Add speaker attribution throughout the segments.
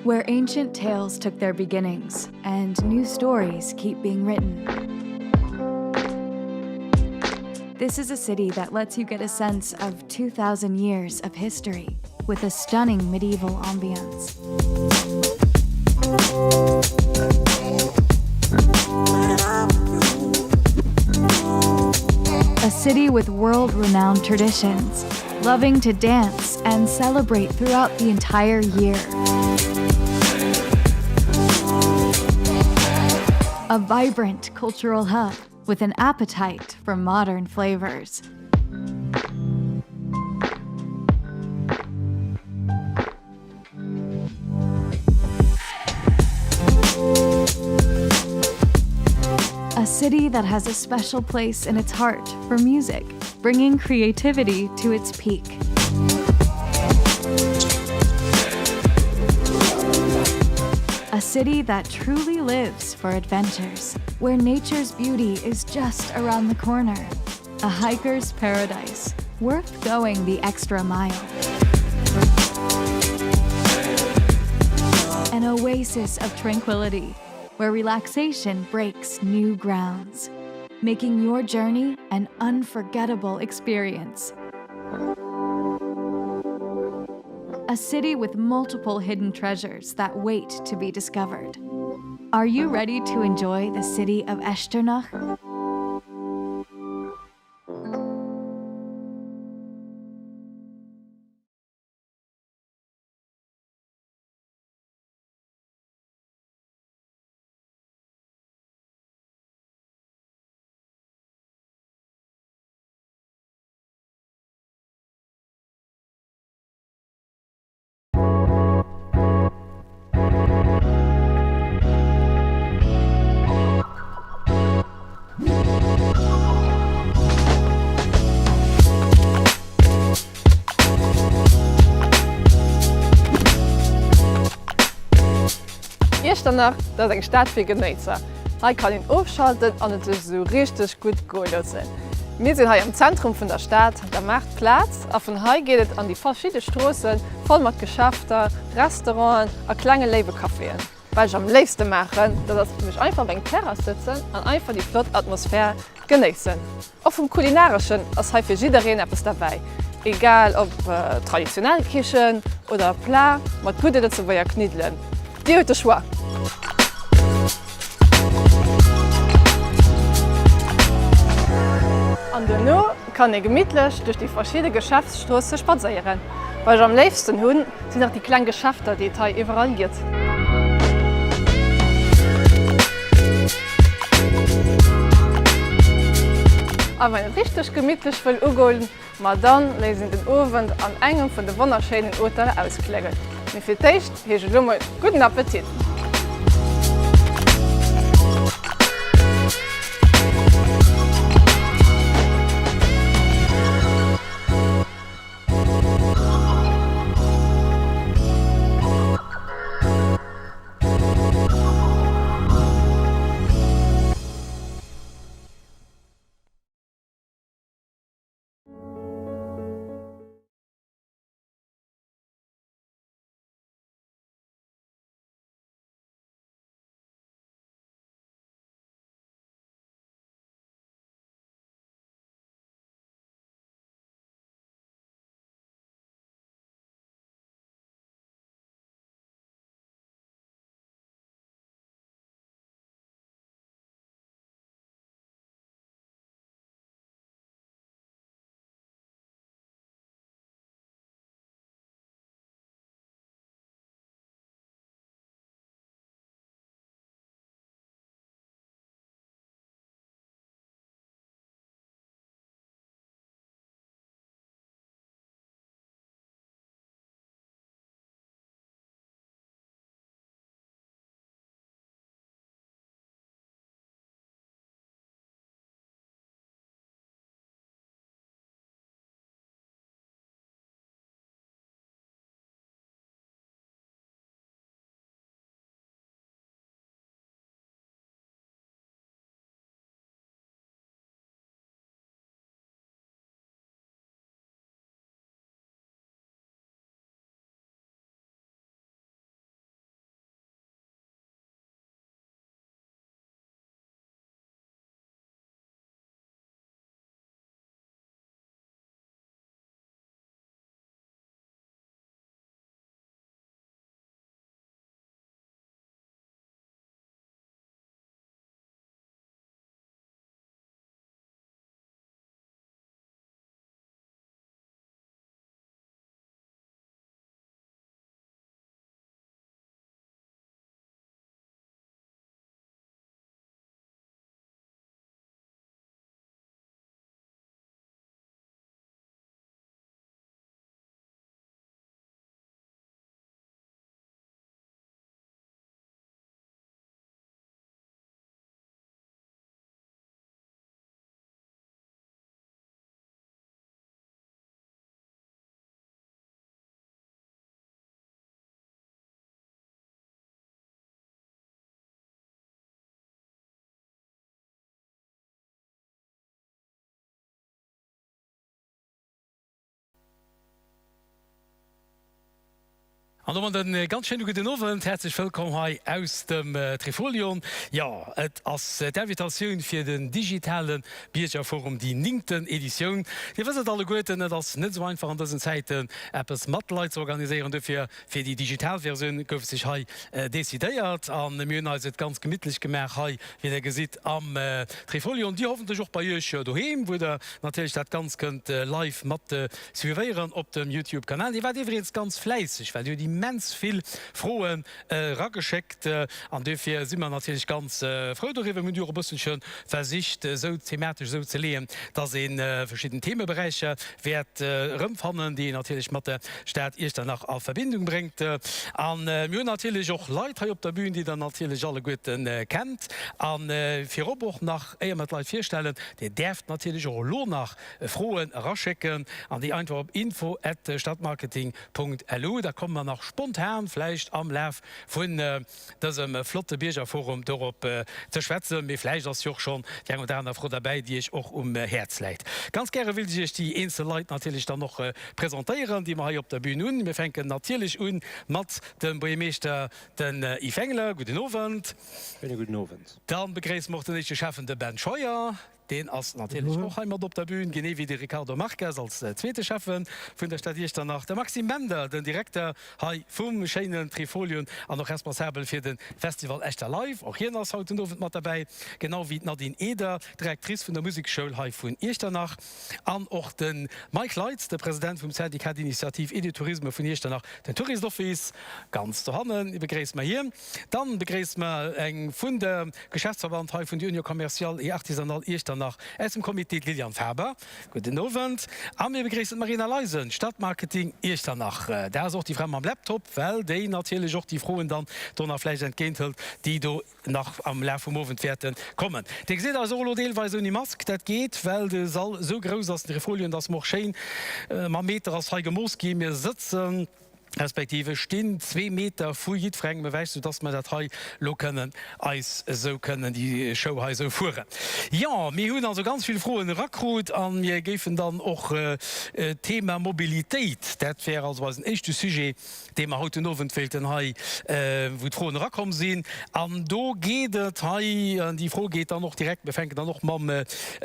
Speaker 1: Where ancient tales took their beginnings and new stories keep being written. This is a city that lets you get a sense of 2,000 years of history with a stunning medieval ambiance. A city with world-renowned traditions, loving to dance and celebrate throughout the entire year. A vibrant cultural hub with an appetite for modern flavors. A city that has a special place in its heart for music, bringing creativity to its peak. A city that truly lives for adventures, where nature's beauty is just around the corner. A hiker's paradise, worth going the extra mile. An oasis of tranquility, where relaxation breaks new grounds, making your journey an unforgettable experience. A city with multiple hidden treasures that wait to be discovered. Are you ready to enjoy the city of Echternach?
Speaker 2: Iechternach, dat ass eng Stad fir Genéisser. Hei kann een ofschalten an et sech esou richteg gutt goe loossen. Mir sinn hei am Zentrum vun der Stad, der Maartplaz, a vun hei geet et an déi verschidde Stroosse voll mat Geschäfter, Restauranten a klenge léiwe Caféen. Wat ech am léifste maachen, dat ass mech einfach op eng Terrass sëtzen an einfach déi flott Atmosphär genéissen. Och vum Kulinareschen ass hei fir jiddereen eppes derbäi, egal ob traditionell Kichen oder Plat mat gudde Lëtzebuerger Kniddelen, Dir hutt de Choix! An duerno kann ee gemittlech duerch déi verschidde Geschäftsstroosse spadséieren. Wat ech am léifsten hunn, sinn nach déi kleng Geschäfter, déi et hei iwwerall gëtt. A wann et richteg gemittlech wëll ugoen, ma dann léisst een den Owend an engem vun de wonnerschéinen Hoteller auskléngen. Mee fir d'éischt heescht et elo mol gudden Appetit!
Speaker 3: An domat e ganz schéine gudden Owend. Häerzlech wëllkomm hei aus dem Trifolion. Jo, et ass d'Invitatioun fir den digitale Biergerforum, déi néngten Editioun. Dir wësst et alleguerten, et ass net esou einfach an dësen Zäiten eppes mat Leit ze organiséieren. Dofir fir déi digital Versioun gouf sech hei decidéiert a mir hunn eis et ganz gemittlech gemaach hei, wéi der gesitt, am Trifolion. Dir hoffentlech och bei Iech doheem, wou der natierlech dat Ganzt kënnt live mat Suivéieren op dem Youtube Kanal. Dir waart iwwregens ganz fläisseg, well dir hutt immens vill Froen erageschéckt an duerfir si mer natierlech ganz frou doriwwer. Mir hunn déi och e bësselche versicht esou thematesch esou ze leeën, dass ee verschidden Themeberäicher wäert erëmfannen, déi een natierlech mat der Stad Iechternach a Verbindung bréngt. A mir hunn natierlech och Leit hei op der Bühn, déi der natierlech alleguerte kennt. A virop och nach, éier mer d'Leit virstellen, Dir däerft natierlech och elo nach Froen eraschécken an déi einfach op info at stadtmarketing Punkt lu. Da komme mer nach spontan vläicht am Laf vun dësem flotte Biergerforum dorop ze schwätzen. Mee vläicht ass jo och schonn déi eng oder aner Fro derbäi, déi Iech och um Häerz läit. Ganz gäre wéilt ech Iech déi eenzel Leit natierlech dann och presentéieren, déi mer hei op der Bühn hunn. Mir fänken natierlech u mat dem Buergermeeschter, den Yves Engler. Gudden Owend.
Speaker 4: Schéine gudden Owend.
Speaker 3: Dann begréisse mer och den éischte Schäffen, de Ben Scheuer. Deen ass natierlech och hei mat op der Bühn, genee wéi de Ricardo Marques als zweete Schäffe vun der Stad Iechternach, de Maxime Bender, den Direkter hei vum schéinen Trifolion an och responsabel fir de Festival Echter Live, och hien ass haut den Owend mat derbäi, genau wéi d'Nadine Eder, Directrice vun der Musekschoul hei vun Iechternach an och de Mike Leitz, de President vum Syndicat d'initiative et de tourisme vun Iechternach, den Tourist Office. Ganz dohanne begréisse mer hien. Dann begréisse mer eng vun der Geschäftsverband hei vun der Union Commerciale et Artisanale Iechternach aus dem Comité, d'Liliane Faber. Gudden Owend. A mir begréissen d'Marina Leisen, Stadtmarketing Iechternach. Dat ass och déi Fra mam Laptop, well déi natierlech och déi Froen dann do nach vläicht entgéinthëlt, déi do nach am Laf vum Owend wäerte kommen. Dir gesitt eis och elo deelweis ouni Mask. Dat geet, well de Sall esou grouss ass, den Trifolion, dass mer och schéin mam Meter ass hei gemooss ginn. Mir sëtzen. respektiv stinn zwee Meter vu jiddwerengem ewech, soudass mer dat hei elo kënnen eis esou kënnen déi Show hei esou fueren. Jo, mir hunn also ganz vill Froen erakrut a mir géifen dann och d'Thema Mobilitéit, dat wär also eisen éischte Sujet, dee mer haut den Owend wéilten hei, wou d'Froen erakomm sinn. An do geet et hei, an déi Fro geet dann och direkt, mir fänken dann och mam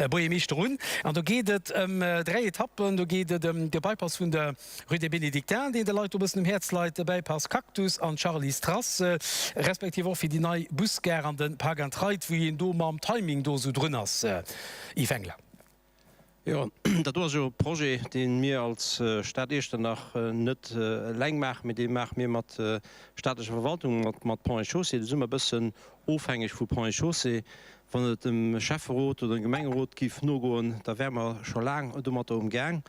Speaker 3: Buergermeeschter un, an do geet et ëm dräi Etappen, do geet et ëm de Bypass vun der Rue des Bénédictins, deen de Leit do e bëssen um Häerz leit, de Bypass Cactus an d'Charly's Terrasse, respektiv och fir déi nei Busgare an de Park and Ride, wéi een do mam Timing do esou drun ass, Yves Engler.
Speaker 4: Jo, dat do ass jo e Projet, dee mir als Stad Iechternach net eleng maachen, mee dee maache mir mat staatlecher Verwaltung, mat Ponts et Chaussées. Do si mer e bëssen ofhängeg vu Ponts et Chaussées. Wann et dem Schäfferot oder dem Gemengerot giff nogoen, da wäre mer scho laang domatter um Gaang.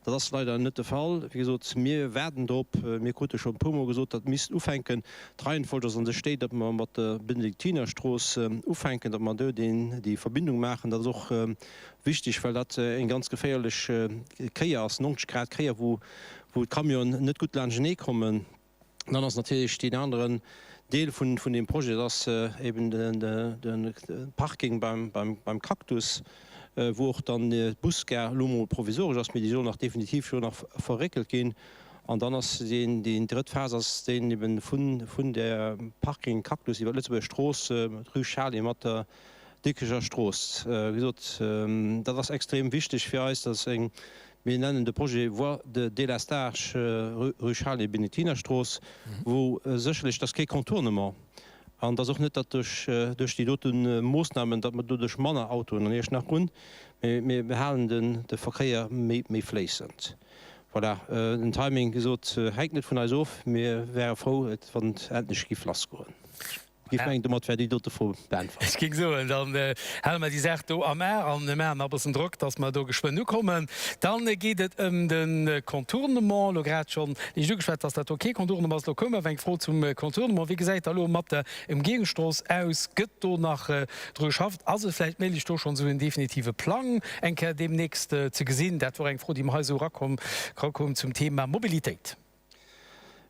Speaker 4: Dat ass leider net de Fall. Wéi gesot, mir waarden drop. Mir krute scho e puermol gesot, datt misst ufänken. D'Reihenfolg ass an sech déi, datt mer mat der Benediktinerstrooss ufänken, datt mer do déi Verbindung maachen. Dat ass och wichteg, well dat eng ganz geféierlech Kéier ass, 90 Grad Kéier, wou d'Camionen net gutt laanschtenee kommen. Dann ass natierlech deen aneren Deel vun deem Projet, dat ass eben de Parking beim Cactus, wou och dann d'Busgare elo mol provisoresch ass, mee déi soll nach definitiv jo nach verréckelt ginn. An dann ass déi drëtt Phas ass deen eben vun der Parking Cactus iwwer d'Lëtzebuerger Strooss, d'Rue Charly mat der Dikrecher Strooss. Wéi gesot, dat ass extrem wichteg fir eis. Dat ass eng, mir nennen de Projet Voie de délestage rue Charly Benediktinerstrooss, wou sécherlech, dat ass kee Contournement an dat ass och net, datt duerch duerch déi dote Moossnamen, datt mer doduerch manner Autoen an Iechternach hunn, mee mir behalen den de Verkéier méi méi fléissend. Voilà, den Timing, wéi gesot, hänkt net vun eis of. Mir wäre frou, wann et endlech géif lassgoen. Ech mengen, domat wär déi dote Fro beäntwert.
Speaker 3: Ech géing soen, dann hale mer déi Saach do am A an maachen nach e bëssen Drock, dass mer do geschwënn ukommen. Dann geet et ëm de Contournement. Elo grad schonn liicht ugeschwat, dass dat do kee Contournement ass. Elo koum awer eng Fro zum Contournement. Wéi gesäit da elo mat der Emgehungsstrooss aus? Gëtt do nach dru geschafft? Ass et vläicht méiglech, do schonn esou en definitive Plang eng Kéier deemnächst ze gesinn? Dat wor eng Fro, déi mer hei esou erakomm zum Thema Mobilitéit.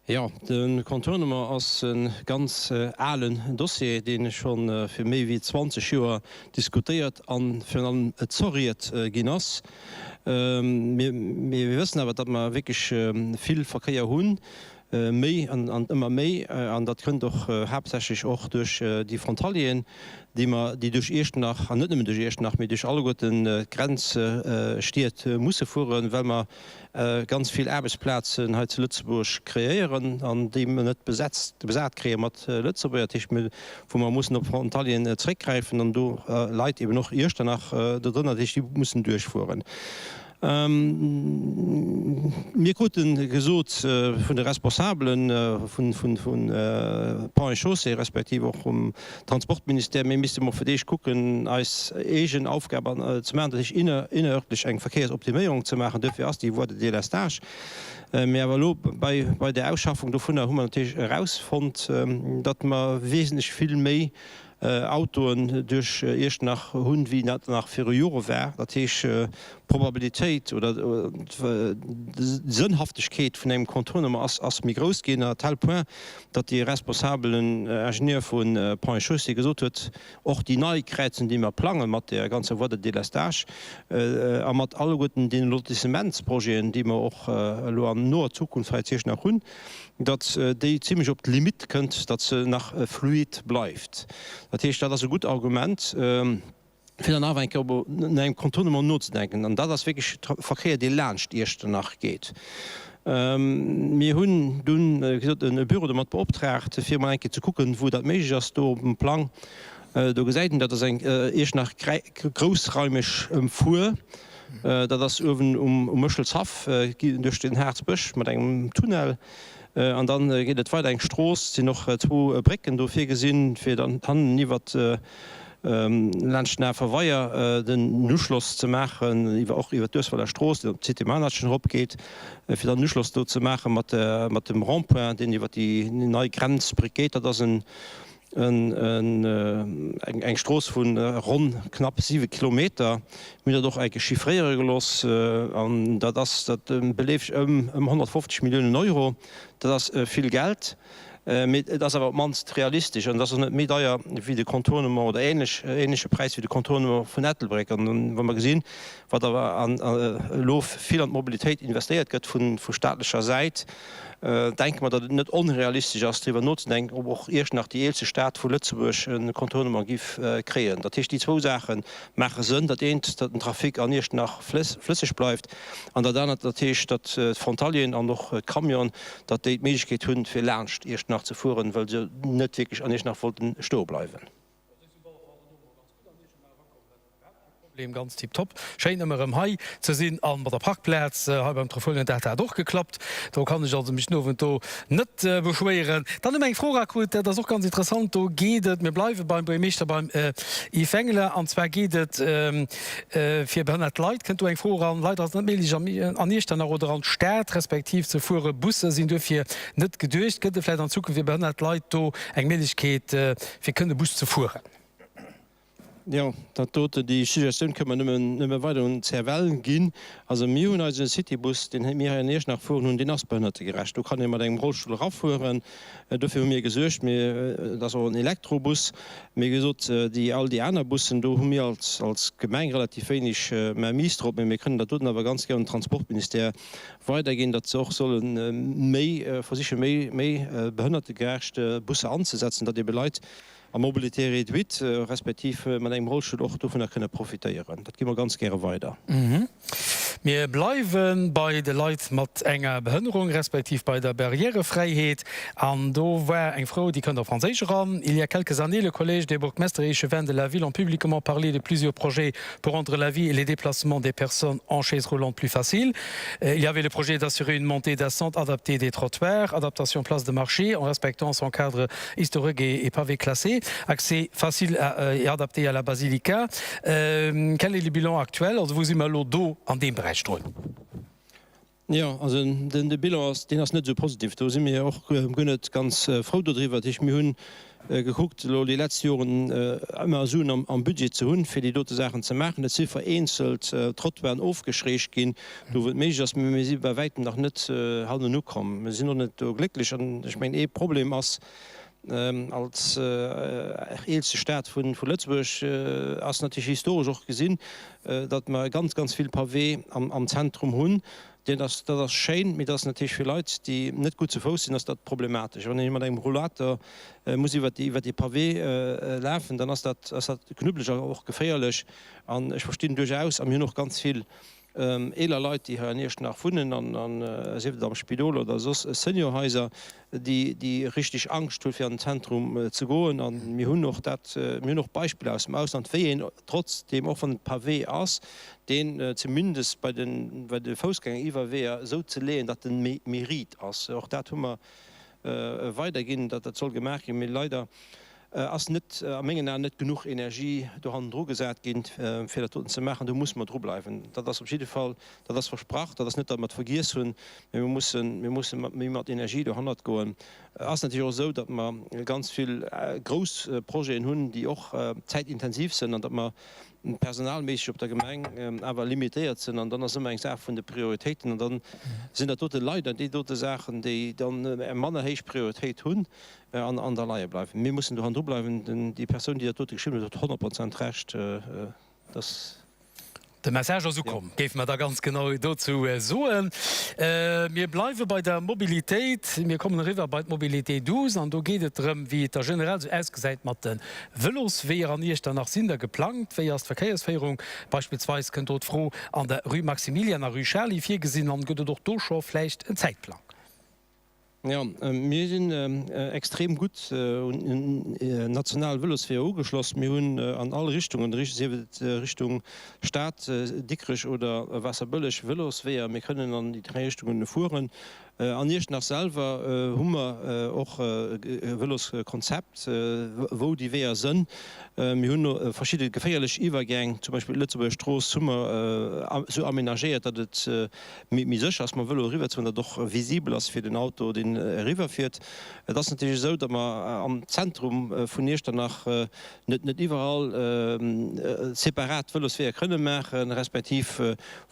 Speaker 4: Jo, de Contournement ass e ganz alen Dossier, dee scho fir méi wéi 20 Joer diskutéiert a virun allem zerriet ginn ass. Mir wëssen awer, datt mer wierklech vill Verkéier hunn. méi an ëmmer méi, an dat kënnt och haaptsächlech och duerch déi Frontalieren, déi mer, déi duerch Iechternach, an net nëmmen duerch Iechternach, mee duerch alleguerten d'Grenzstied musse fueren, well mer ganz vill Aarbechtsplazen hei zu Lëtzebuerg kreéieren an déi mer net besetzt, besat kréie mat Lëtzebuerger. Dat heescht, mir, wou mer mussen op Frontalieren zréckgräifen, an do leit eben och Iechternach do drënner, dat heescht, déi mussen duerchfueren. Mir krute gesot vun de Responsabele vu Ponts et Chaussées respektiv och vum Transportministère, mir misste mol fir d'éischt kucken, eis eegen Aufgab ze maachen, dat heescht innerörtlech eng Verkéiersoptiméierung ze maachen. Duerfir ass déi Voie de délestage. Mee awer elo bei der Ausschaffung dovunner hu mer natierlech erausfonnt, datt mer wesentlech vill méi Autoen duerch Iechternach hunn, wéi dat nach viru Jore war. Dat heesch, d'Probabilitéit oder d'Sënnhaftegkeet vun engem Contournement ass méi grouss ginn, à tel point, datt dee responsabelen Ingenieur vu Ponts et Chaussées gesot huet, och déi nei Kräizung, déi mer plange mat där ganzer Voie de délestage a mat alleguerten deene Lotissementsprojeten, déi mer och elo an noer Zukunft hei zu Iechternach hunn, datt déi zimlech op d'Limite kënnt, datt se nach fluid bleift. Dat heescht, dat ass e gutt Argument, fir dann awer eng Kéier op no engem Contournement nozedenken. An dat ass wierklech Verkéier, dee laanscht Iechternach geet. Mir hunn dunn, wéi gesot, e Büro domat beoptraagt, fir emol eng Kéier ze kucken, wou dat méiglech ass do op dem Plang. Do gesäit een, dat ass eng Iechternach groussraimeg Ëmfuer. Dat ass uewen um Méchelshaff duerch den Haarzbësch mat engem Tunnel. An da geet et weider eng Strooss. Et sinn och zwou Brécken do virgesinn, fir dann hannen iwwert laanscht den Afer Weier den Uschloss ze maachen, iwwer och iwwer d'Uesweller Strooss, déi op d'Cité Manertchen eropgeet, fir dann den Uschloss do ze maache mat dem Rond-point, deen iwwer déi nei Grenzbréck geet. Dat ass en Eng Strooss vu ronn knapp 7 Kilometer. Mir hunn dat och enke chiffréiere gelooss an dat ass, dat beleeft sech ëm 150 Milliounen Euro. Dat ass vill Geld, mee et ass awer op d'mannst realistesch an et ass och net méi deier wéi de Contournement oder änlech, änleche Präis wéi de Contournement vun Ettelbréck. An wa mer gesinn, wat awer elo vill an d'Mobilitéit investéiert gëtt vu staatlecher Säit, denke mer, datt et net onrealistesch ass, driwwer nozedenken, ob och Iechternach, déi eelste Stad vu Lëtzebuerg, e Contournement giff kréien. Dat heescht, déi zwou Saache maache Sënn, dat eent, datt den Trafic an Iechternach flësseg bleift, an dat anert, dat heescht, datt d'Frontalieren an och d'Camionen, datt déi d'Méiglechkeet hunn, fir laanscht Iechternach ze fueren, well se net wierklech an Iechternach wollten stoe bleiwen.
Speaker 3: Problem ganz tiptop. Schéin ëmmer erëm hei ze sinn an mat der Parkplaz hei beim Trefoulen, dat hat och geklappt. Do kann ech also mech den Owend do net beschwéieren. Dann hu mer eng Fro erakrut, dat ass och ganz interessant. Do geet et, mir bleiwe beim Buergermeeschter, beim Yves Wengler, an zwar geet et fir behënnert Leit. Kënnt do eng Fro eran, Leider ass et net méiglech an Iechternach oder an d'Stad respektiv ze fuere. Busse sinn duerfir net geduecht. Gëtt et vläicht an Zukunft fir behënnert Leit do eng Méiglechkeet fir kënne Bus ze fueren?
Speaker 4: Jo, dat dote, déi Suggestioun kënne mer nëmmen, nëmme weider un d'CFL ginn. Also mir hunn eise Citybus, deen mir hei an Iechternach fueren hunn, deen ass behënnertegerecht. Do kann ee mat engem Rollstull erafueren. Dofir hu mir gesuergt. Mir, et ass och en Elektrobus. Mee wéi gesot, déi, all déi aner Bussen, do hu mir als, als Gemeng relativ wéineg Mainmise drop. Mee mir kënnen dat doten awer ganz gär un den Transportministère weiderginn, datt se och solle méi versichen, méi, méi behënnertegerecht Busser anzesetzen, datt ebe Leit, A Mobilité réduite, respektiv mat engem Rollstull och dovunner kënne profitéieren. Dat gi mer ganz gäre weider.
Speaker 3: Mir bleiwe bei de Leit mat enger Behënnerung, respektiv bei der Barrièrefräiheet. An do war eng Fro, déi kënnt op Franséisch eran. Il y a quelques années, le collège des bourgmestres et échevins de la ville ont publiquement parlé de plusieurs projets pour rendre la vie et les déplacements des personnes en chaise roulante plus faciles. Il y avait le projet d'assurer une montée descente adaptée des trottoirs, adaptation place de marché en respectant son cadre historique et pavé classé, accès facile et adapté à la Basilica. Quel est le bilan actuel? Also wou si mer elo do an deem Beräich drun?
Speaker 4: Jo, also den de Bilan ass, deen ass net esou positiv. Do si mir och guer net ganz frou dodriwwer. Dat heescht, mir hunn gekuckt elo déi letzt Joren ëmmer Suen am Budget ze hunn, fir déi dote Saachen ze maachen. Et si vereenzelt Trottoiren ofgeschrägt ginn, do wou et méiglech ass, mä mir si bei wäitem nach net hannen ukomm. Mir sinn och net do glécklech. An ech mengen, ee Problem ass. Als eelste Stad vu Lëtzebuerg ass natierlech historesch och gesinn, datt mer ganz, ganz vill Pavé am Zentrum hunn. Dat ass, dat ass schéin, mee dat ass natierlech fir Leit, déi net gutt zu Fouss sinn, ass dat problematesch. Wann een mat engem Rollator muss iwwert déi, iwwert dee Pavé lafen, dann ass dat, ass dat knubbeleg a och geféierlech. An ech verstinn duerchaus, a mir hunn och ganz vill Eeler Leit, déi hei an Iechternach wunnen, an sief et am Spidol oder soss Seniorhaiser, déi déi richteg Angscht hu fir an den Zentrum ze goen. A mir hunn och dat, mir hunn och Beispiller aus dem Ausland, wéi een trotzdeem, och wann et Pavé ass, deen zumindest bei de bei de Foussgängeriwwerweeër esou ze leeën, datt en méi méi riit ass. Och dat hu mer weiderginn, datt dat soll gemaach ginn. Mee leider ass net, a mengen Aen, net genuch Energie do hannendru gesat ginn, fir dat doten ze maachen. Do musse mer drubleiwen. Dat ass op jidde Fall, dat ass versprach. Dat ass net, datt mer et vergiess hunn, mä mir mussen, mir musse méi mat Energie dohannert goen. Et ass natierlech och esou, datt mer ganz vill grouss Projeten hunn, déi och zäitintensiv sinn an datt mer personalméisseg op der Gemeng awer limitéiert sinn. An dann ass ëmmer eng Saach vun de Prioritéiten. An da sinn dat dote leider déi dote Saachen, déi dann eng manner héich Prioritéit hunn. An da leie bleiwen. Mir mussen do hannendru bleiwen. Déi Persoun, déi dat dote geschriwwen huet, huet 100 Prozent Recht, dass.
Speaker 3: De Message ass ukomm, géife mer da ganz genau dozou soen. Mir bleiwe bei der Mobilitéit. Mir kommen eriwwer bei d'Mobilité douce. An do geet et drëm, wéi et da generell esou ausgesäit mat de Vëlosweeër an Iechternach. Sinn der geplangt? Wéi ass d'Verkéiersféierung beispillsweis, kënnt do d'Fro, an der Rue Maximilian a Rue Charly virgesinn? An gëtt et och do scho vläicht en Zäitplang?
Speaker 4: Jo, mir sinn extrem gutt un national Vëlosweeër ugeschloss. Mir hunn an all Richtungen, sief et Richtung Stad, Dikrech oder Waasserbëlleg, Vëlosweeër. Mir kënnen an déi 3 Richtungen fueren. An Iechternach selwer hu mer och e Vëloskonzept, wou déi Weeër sënn. Mir hunn verschidde geféierlech Iwwergäng, zum Beispill d'Lëtzebuerger Strooss hu mer esou amenagéiert, datt et méi sécher ass mam Vëlo eriwwer ze fueren, datt och visibel ass fir den Auto deen eriwwer fiert. Et ass natierlech esou, datt mer am Zentrum vun Iechternach net net iwwerall separat Vëlosweeër kënne maachen, respektiv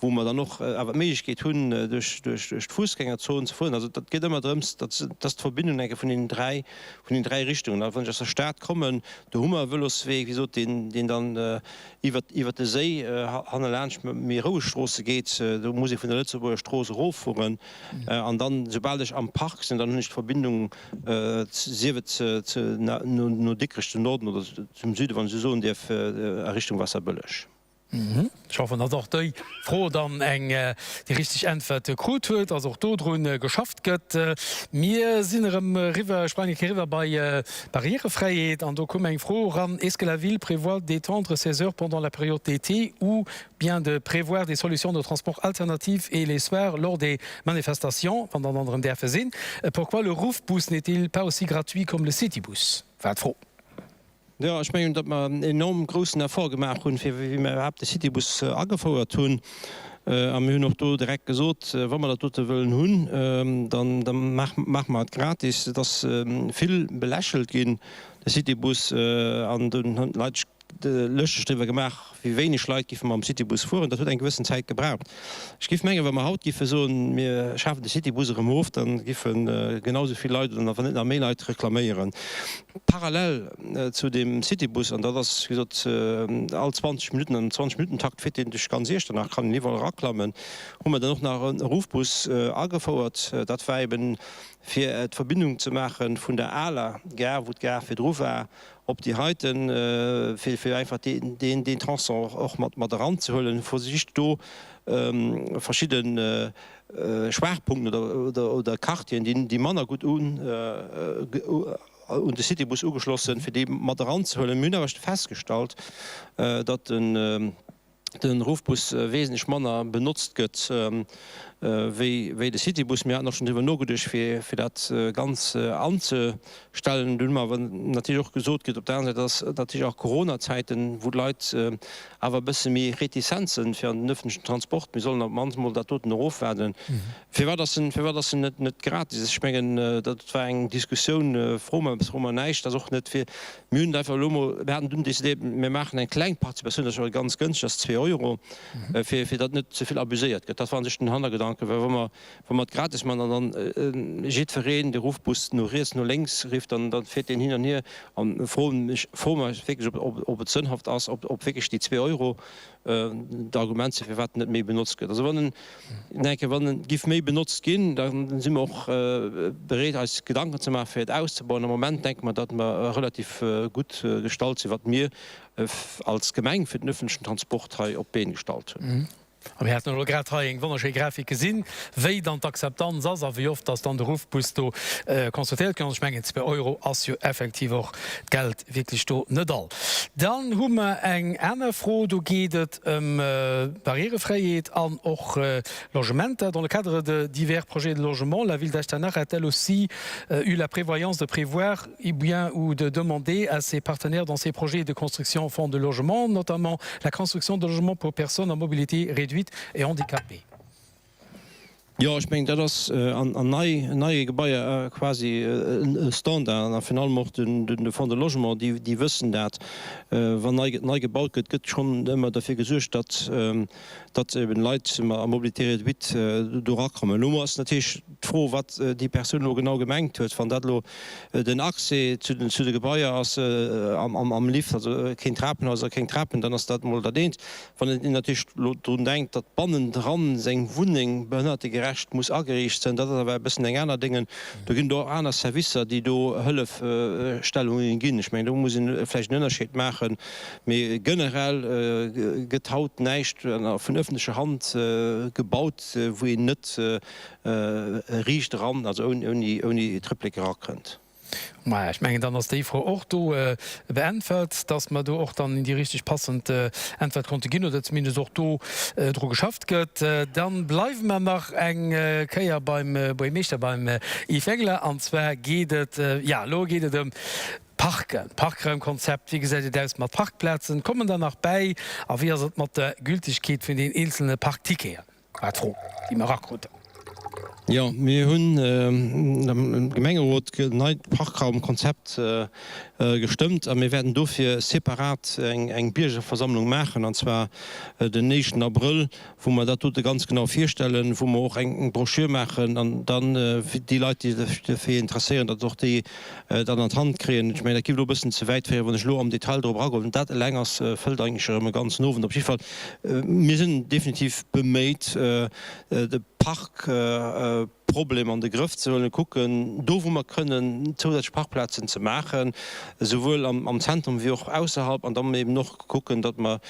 Speaker 4: wou mer dann och awer d'Méiglechkeet hunn duerch duerch d'Fussgängerzon ze fueren. Also dat geet ëmmer drëms, datt datt d'Verbindung enke vun den 3 vun den 3 Richtungen. A wann ech aus der Stad kommen, do hu mer e Vëloswee, wéi gesot, deen deen dann iwwert iwwert de Séi hannelaanscht méi roueg Stroosse geet, do muss ee vun der Lëtzebuerger Strooss eroffueren an dann, soubal ech am Park sinn, dann hunn ech d'Verbindung, sief et no Dikrech zum Norden oder zum Süden, wann ech esou soen dierf, a Richtung Waasserbëlleg.
Speaker 3: Ech hoffen, datt och déi Fro dann eng déi richteg Äntwert krut huet, dass och dodru geschafft gëtt. Mir sinn erëm eriwwer, sprange eng Kéier eriwwer bei Barrièrefräiheet an do koum eng Fro eran, Est-ce que la ville prévoit d'étendre ses heures pendant la période d'été ou bien de prévoir des solutions de transport alternatives et les soirs lors des manifestations, wann dann dann erëm däerfe sinn? Pourquoi le Ruffbus n'est-il pas aussi gratuit comme le Citybus? war d'Fro.
Speaker 4: Jo, ech mengen, datt mer en enorm groussen Effort gemaach hunn, fir wéi mer iwwerhaapt de Citybus agefouert hunn. A mir hunn och do direkt gesot, wa mer dat dote wëllen hunn, dann da maache mer et gratis. Et ass vill belächelt ginn, de Citybus, an dunn hunn d'Leit sech lëschteg driwwer gemaach, wéi wéineg Leit giffe mam Citybus fueren. Dat huet eng gewëssen Zäit gebraucht. Ech giff mengen, wa mer haut giffe soen, mir schafen de Citybus erëm of, da giffe genau esou vill Leit oder wann net nach méi Leit reklaméieren. Parallel zu deem Citybus, an dat ass wéi gesot all 20 Minutten, am 20 Minutten-Takt fiert deen duerch ganz Iechternach, kann een iwwerall eraklammen, hu mer dann och nach e Ruffbus agefouert. Dat war eben fir d'Verbindung ze maache vun der aler Gare, wou d'Gare virdru war, op déi heiten, fir fir einfach deen deen Tronçon och mat mat eranzehuelen, versicht do verschidde Schwaachpunkten oder oder oder Quartieren, déi déi manner gutt un un de Citybus ugeschloss sinn, fir déi mat eranzehuelen. Mir hunn awer festgestallt, datt den de Ruffbus wesentlech manner benotzt gëtt wéi de Citybus. Mir haten och schonn driwwer nogeduecht, fir dat ganz anzestellen. Do hu mer awer natierlech och gesot kritt, op der anerer Säit, et ass natierlech och Coronazäiten, wou d'Leit awer e bësse méi retizent sinn fir an den ëffentlechen Transport. Mir sollen op d'mannst mol dat doten erofwaarden. Firwat ass en, firwat ass en net, net gratis? Ech mengen, dat war eng Diskussioun, fro mer eppes, fro mer näischt. Dat ass och net fir, mir hunn et einfach elo mol, mir haten dunn decidéiert, mir maachen eng kleng Participatioun, dat ass jo ganz gënschteg, dat ass zwee. Euro, fir fir datt net ze vill abuséiert gëtt. Dat war u sech den Hannergedanke, well wa mer wa mer et gratis maachen an dann jiddwereen de Ruffbus no riets, no lénks rifft, dann dann fiert deen hin an hier. An froen mech froe mer eis wierklech, ob ob et sënnhaft ass, ob ob wierklech déi zwee Euro d'Argument sinn, firwat en net méi benotzt gëtt. Also wann en, denke, wann en giff méi benotzt ginn, da si mer och bereet eis Gedanken ze maachen, fir et auszebauen. Am Moment denke mer, datt mer relativ gutt gestallt sinn, wat mir als Gemeng fir den öffentlechen Transport hei op d'Been gestallt hunn.
Speaker 3: A mir haten elo grad hei eng wonnerschéi Grafik gesinn, wéi dann d'Akzeptanz ass a wéi oft dass dann de Ruffbus do consultéiert ginn ass. Ech mengen, zwee Euro ass jo effektiv och d'Geld wierklech do net all. Dann hu mer eng aner Fro, do geet et ëm Barrièrefräiheet an och Logementer. Dans le cadre de divers projets de logement, la ville d'Echternach a-t-elle aussi eu la prévoyance de prévoir ou bien ou de demander à ses partenaires dans ses projets de construction en fonds de logement, notamment la construction de logements pour personnes en mobilité réduite et handicapées?
Speaker 4: Jo, ech mengen, dat ass an neie Gebaier quasi e Standard an virun allem och de Fonds de Logement, déi wëssen dat, wann nei gebaut gëtt, gëtt schonn ëmmer derfir gesuergt, datt datt eben Leit a Mobilité réduite do erakommen. Elo ass natierlech d'Fro, wat déi Persoun elo genau gemengt huet. Wann dat elo den Accès zu de Gebaier ass am Lift, also keen Trapenhaus a keng Trapen, dann ass dat emol dat eent. Wann een natierlech elo drun denkt, datt bannendran seng Wunneng behënnertegerecht muss ageriicht sënn, dat ass awer e bëssen eng aner Déngen. Do ginn et och aner Servicer, déi do Hëllefstellungen ginn. Ech mengen, do muss ee vläicht en Ënnerscheed maachen. Mee generell gëtt haut näischt vun ëffentlecher Hand gebaut, wou een net riicht eran, also ouni Trëpplek erakënnt.
Speaker 3: Maja, ech mengen, dann ass déi Fro och do beäntwert, dass mer do och dann déi richteg passend Äntwert konnte ginn oder zumindest och do dru geschafft gëtt. Da bleiwe mer nach eng Kéier beim Buergermeeschter, beim Yves Wengler. An zwar geet et, jo, elo geet et ëm d'Parken, d'Parkraumkonzept. Wéi gesäit et aus mat Parkplazen? Kommen der nach bäi? A wéi ass et mat der Gültegkeet vun den eenzelne Parkticketen? War d'Fro, déi mer erakruten.
Speaker 4: Jo, mir hunn am Gemengerot e neit Parkraumkonzept gestëmmt a mir wäerten dofir separat eng Biergerversammlung maachen, an zwar den éischten Abrëll, wou mer dat dote ganz genau virstellen, wou mer och eng Broschür maachen an dann déi Leit, déi sech dofir interesséieren, datt och déi dann an d'Hand kréien. Ech mengen, dat géif elo e bëssen ze wäit féieren, wann ech elo am Detail drop eragoen. Dat eleng ass, fëllt eigentlech erëm e ganzen Owend. Op jidde Fall, mir sinn definitiv beméit, de Parkproblem an de Grëff ze huelen, kucken, do wou mer kënnen, zousätzlech Parkplazen ze maachen, esouwuel am Zentrum wéi och ausserhalb, an dann eben och kucken, datt mer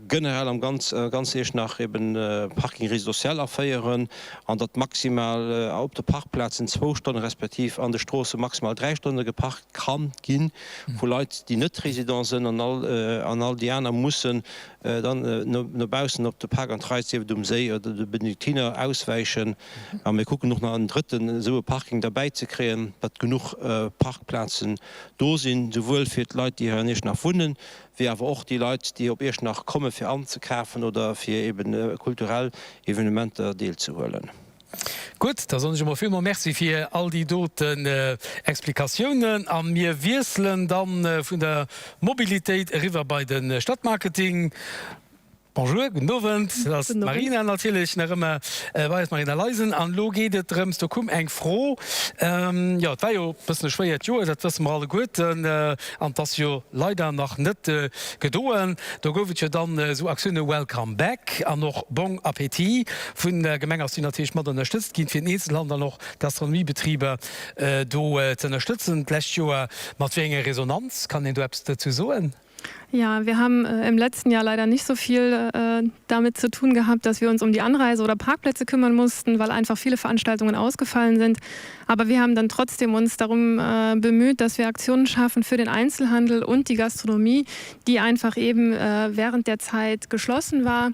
Speaker 4: generell am ganz Iechternach eben Parking résidentiel aféieren an datt maximal op de Parkplazen zwou Stonnen, respektiv an de Stroosse maximal dräi Stonne geparkt ka gi vu Leit, déi net Résident sënn, an all déi aner mussen Dann no baussen op de Park and Ride, sief et um Séi oder de Benediktiner, auswäichen. A mir kucken och nach en drëtten esou e Parking derbäi ze kréien, datt genuch Parkplazen do sinn, souwuel fir d'Leit, déi hei an Iechternach wunnen, wéi awer och déi Leit, déi op Iechternach komme fir anzekafen oder fir eben kulturell Evenementer deelzehuelen.
Speaker 3: Gutt, da soen ech emol villmol Merci fir all déi doten Explikatiounen a mir wiesselen dann vun der Mobilitéit eriwwer bei de Stadtmarketing. Bonjour, gudden Owend. Dat ass d'Marina natierlech nach ëmmer bei eis, Marina Leisen. An elo geet et drëms, do koum eng Fro, jo et war jo e bëssen e schwéiert Joer, dat wësse mer alleguerten, an et ass jo leider nach net gedoen. Do gouf et jo dann esou Aktioune Welcome Back an och Bon Appétit. Vun der Gemeng ass déi natierlech mat ënnerstëtzt ginn, fir den Eenzelhandel an och d'Gastronomiebetriber do ze ënnerstëtzen d'lescht Joer. Mat wéi enger Resonanz? Kann een do eppes dozou soen?
Speaker 5: Ja, wir haben im letzten Jahr leider nicht so viel damit zu tun gehabt, dass wir uns um die Anreise oder Parkplätze kümmern mussten, weil einfach viele Veranstaltungen ausgefallen sind. Aber wir haben dann trotzdem uns darum bemüht, dass wir Aktionen schaffen für den Einzelhandel und die Gastronomie, die einfach eben während der Zeit geschlossen war.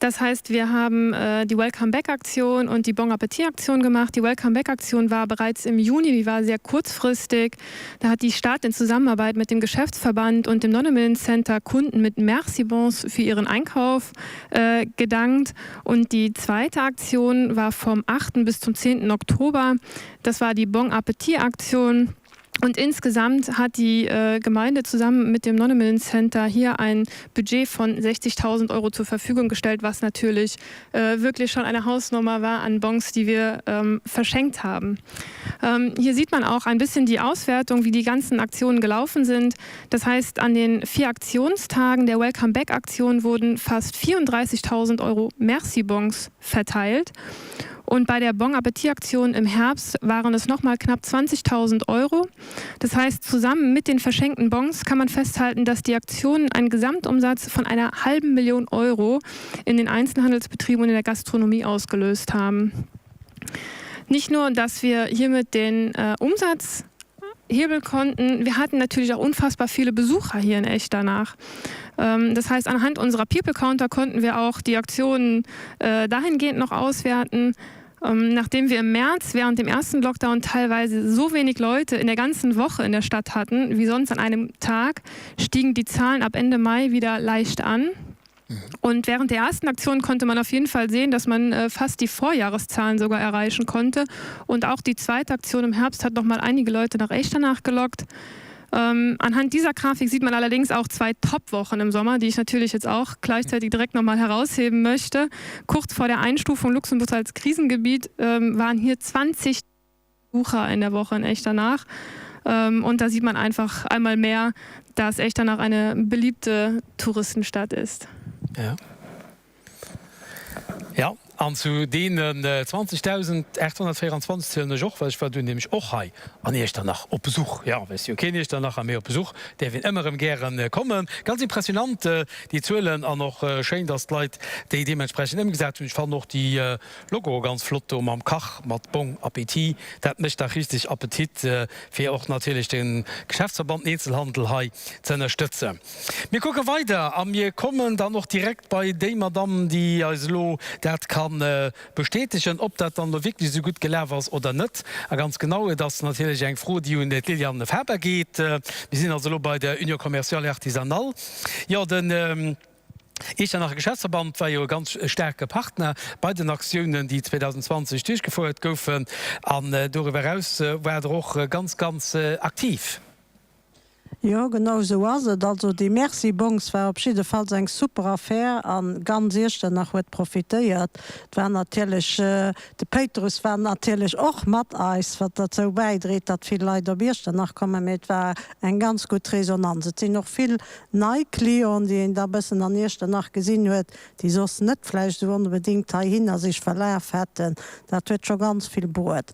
Speaker 5: Das heißt, wir haben die Welcome Back Aktion und die Bon Appetit Aktion gemacht. Die Welcome Back Aktion war bereits im Juni, die war sehr kurzfristig. Da hat die Stadt in Zusammenarbeit mit dem Geschäftsverband und dem Nonnemillen Center Kunden mit Merci-Bons für ihren Einkauf äh, gedankt. Und die zweite Aktion war vom 8. bis zum 10. Oktober. Das war die Bon Appetit Aktion. Und insgesamt hat die äh, Gemeinde zusammen mit dem Nonnemillen Center hier ein Budget von 60.000 Euro zur Verfügung gestellt, was natürlich äh, wirklich schon eine Hausnummer war an Bons, die wir ähm, verschenkt haben. Ähm, hier sieht man auch ein bisschen die Auswertung, wie die ganzen Aktionen gelaufen sind. Das heißt, an den vier Aktionstagen der Welcome Back Aktion wurden fast 34.000 Euro Merci-Bons verteilt. Und bei der Bon Appetit-Aktion im Herbst waren es noch mal knapp 20.000 Euro. Das heißt, zusammen mit den verschenkten Bons kann man festhalten, dass die Aktionen einen Gesamtumsatz von einer halben Million Euro in den Einzelhandelsbetrieben und in der Gastronomie ausgelöst haben. Nicht nur, dass wir hiermit den äh, Umsatz hebeln konnten, wir hatten natürlich auch unfassbar viele Besucher hier in echt danach. Ähm, das heißt, anhand unserer People Counter konnten wir auch die Aktionen äh, dahingehend noch auswerten. Ähm, nachdem wir im März während dem ersten Lockdown teilweise so wenig Leute in der ganzen Woche in der Stadt hatten wie sonst an einem Tag, stiegen die Zahlen ab Ende Mai wieder leicht an. Und während der ersten Aktion konnte man auf jeden Fall sehen, dass man äh, fast die Vorjahreszahlen sogar erreichen konnte. Und auch die zweite Aktion im Herbst hat noch mal einige Leute nach Echternach gelockt. Ähm, anhand dieser Grafik sieht man allerdings auch zwei Topwochen im Sommer, die ich natürlich jetzt auch gleichzeitig direkt noch mal herausheben möchte. Kurz vor der Einstufung Luxemburgs als Krisengebiet ähm, waren hier 20 Besucher in der Woche in Echternach. Ähm, und da sieht man einfach einmal mehr, dass Echternach eine beliebte Touristenstadt ist.
Speaker 3: Ja. Ja, an zu deenen 20.824 zielen ech och, well ech war dunn nämlech och hei an Iechternach op Besuch. Jo, well ech si jo keen Iechternacher, mee op Besuch däerf een ëmmer erëm gäre kommen. Ganz impressionant déi Zuelen an och schéin, dass d'Leit déi deementsprechend ëmgesat hunn. Ech fannen och déi Logo ganz flott do mam Kach mat Bon Appétit. Dat mécht dach richteg Appetit fir och natierlech de Geschäftsverband, den Eenzelhandel hei ze ënnerstëtzen. Mir kucke weider a mir kommen dann och direkt bei déi Madamm, déi eis elo dat ka bestätegen, ob dat dann elo wierklech esou gutt gelaf ass oder net. A ganz genau, et ass natierlech eng Fro, déi un d'Liliane Faber geet. Mir sinn also elo bei der Union commerciale et artisanale. Jo, den Iechternacher Geschäftsverband war jo e ganz staarke Partner bei den Aktiounen, déi 2020 duerchgefouert goufen. An doriwwer eraus war Der och ganz, ganz aktiv.
Speaker 6: Jo, genau esou ass et. Also déi Merci-Bongs war op jiddefalls eng super Affär a ganz Iechternach huet profitéiert. Et war natierlech, de Péitruss war natierlech och mat eis, wat derzou bäidreet, datt vill Leit op Iechternach kommen, mee et war eng ganz gutt Resonanz. Et sinn och vill nei Clienten, déi een da bëssen an Iechternach gesinn huet, déi soss net vläicht esou onbedéngt heihinner sech verlaf hätten. Dat huet scho ganz vill bruet.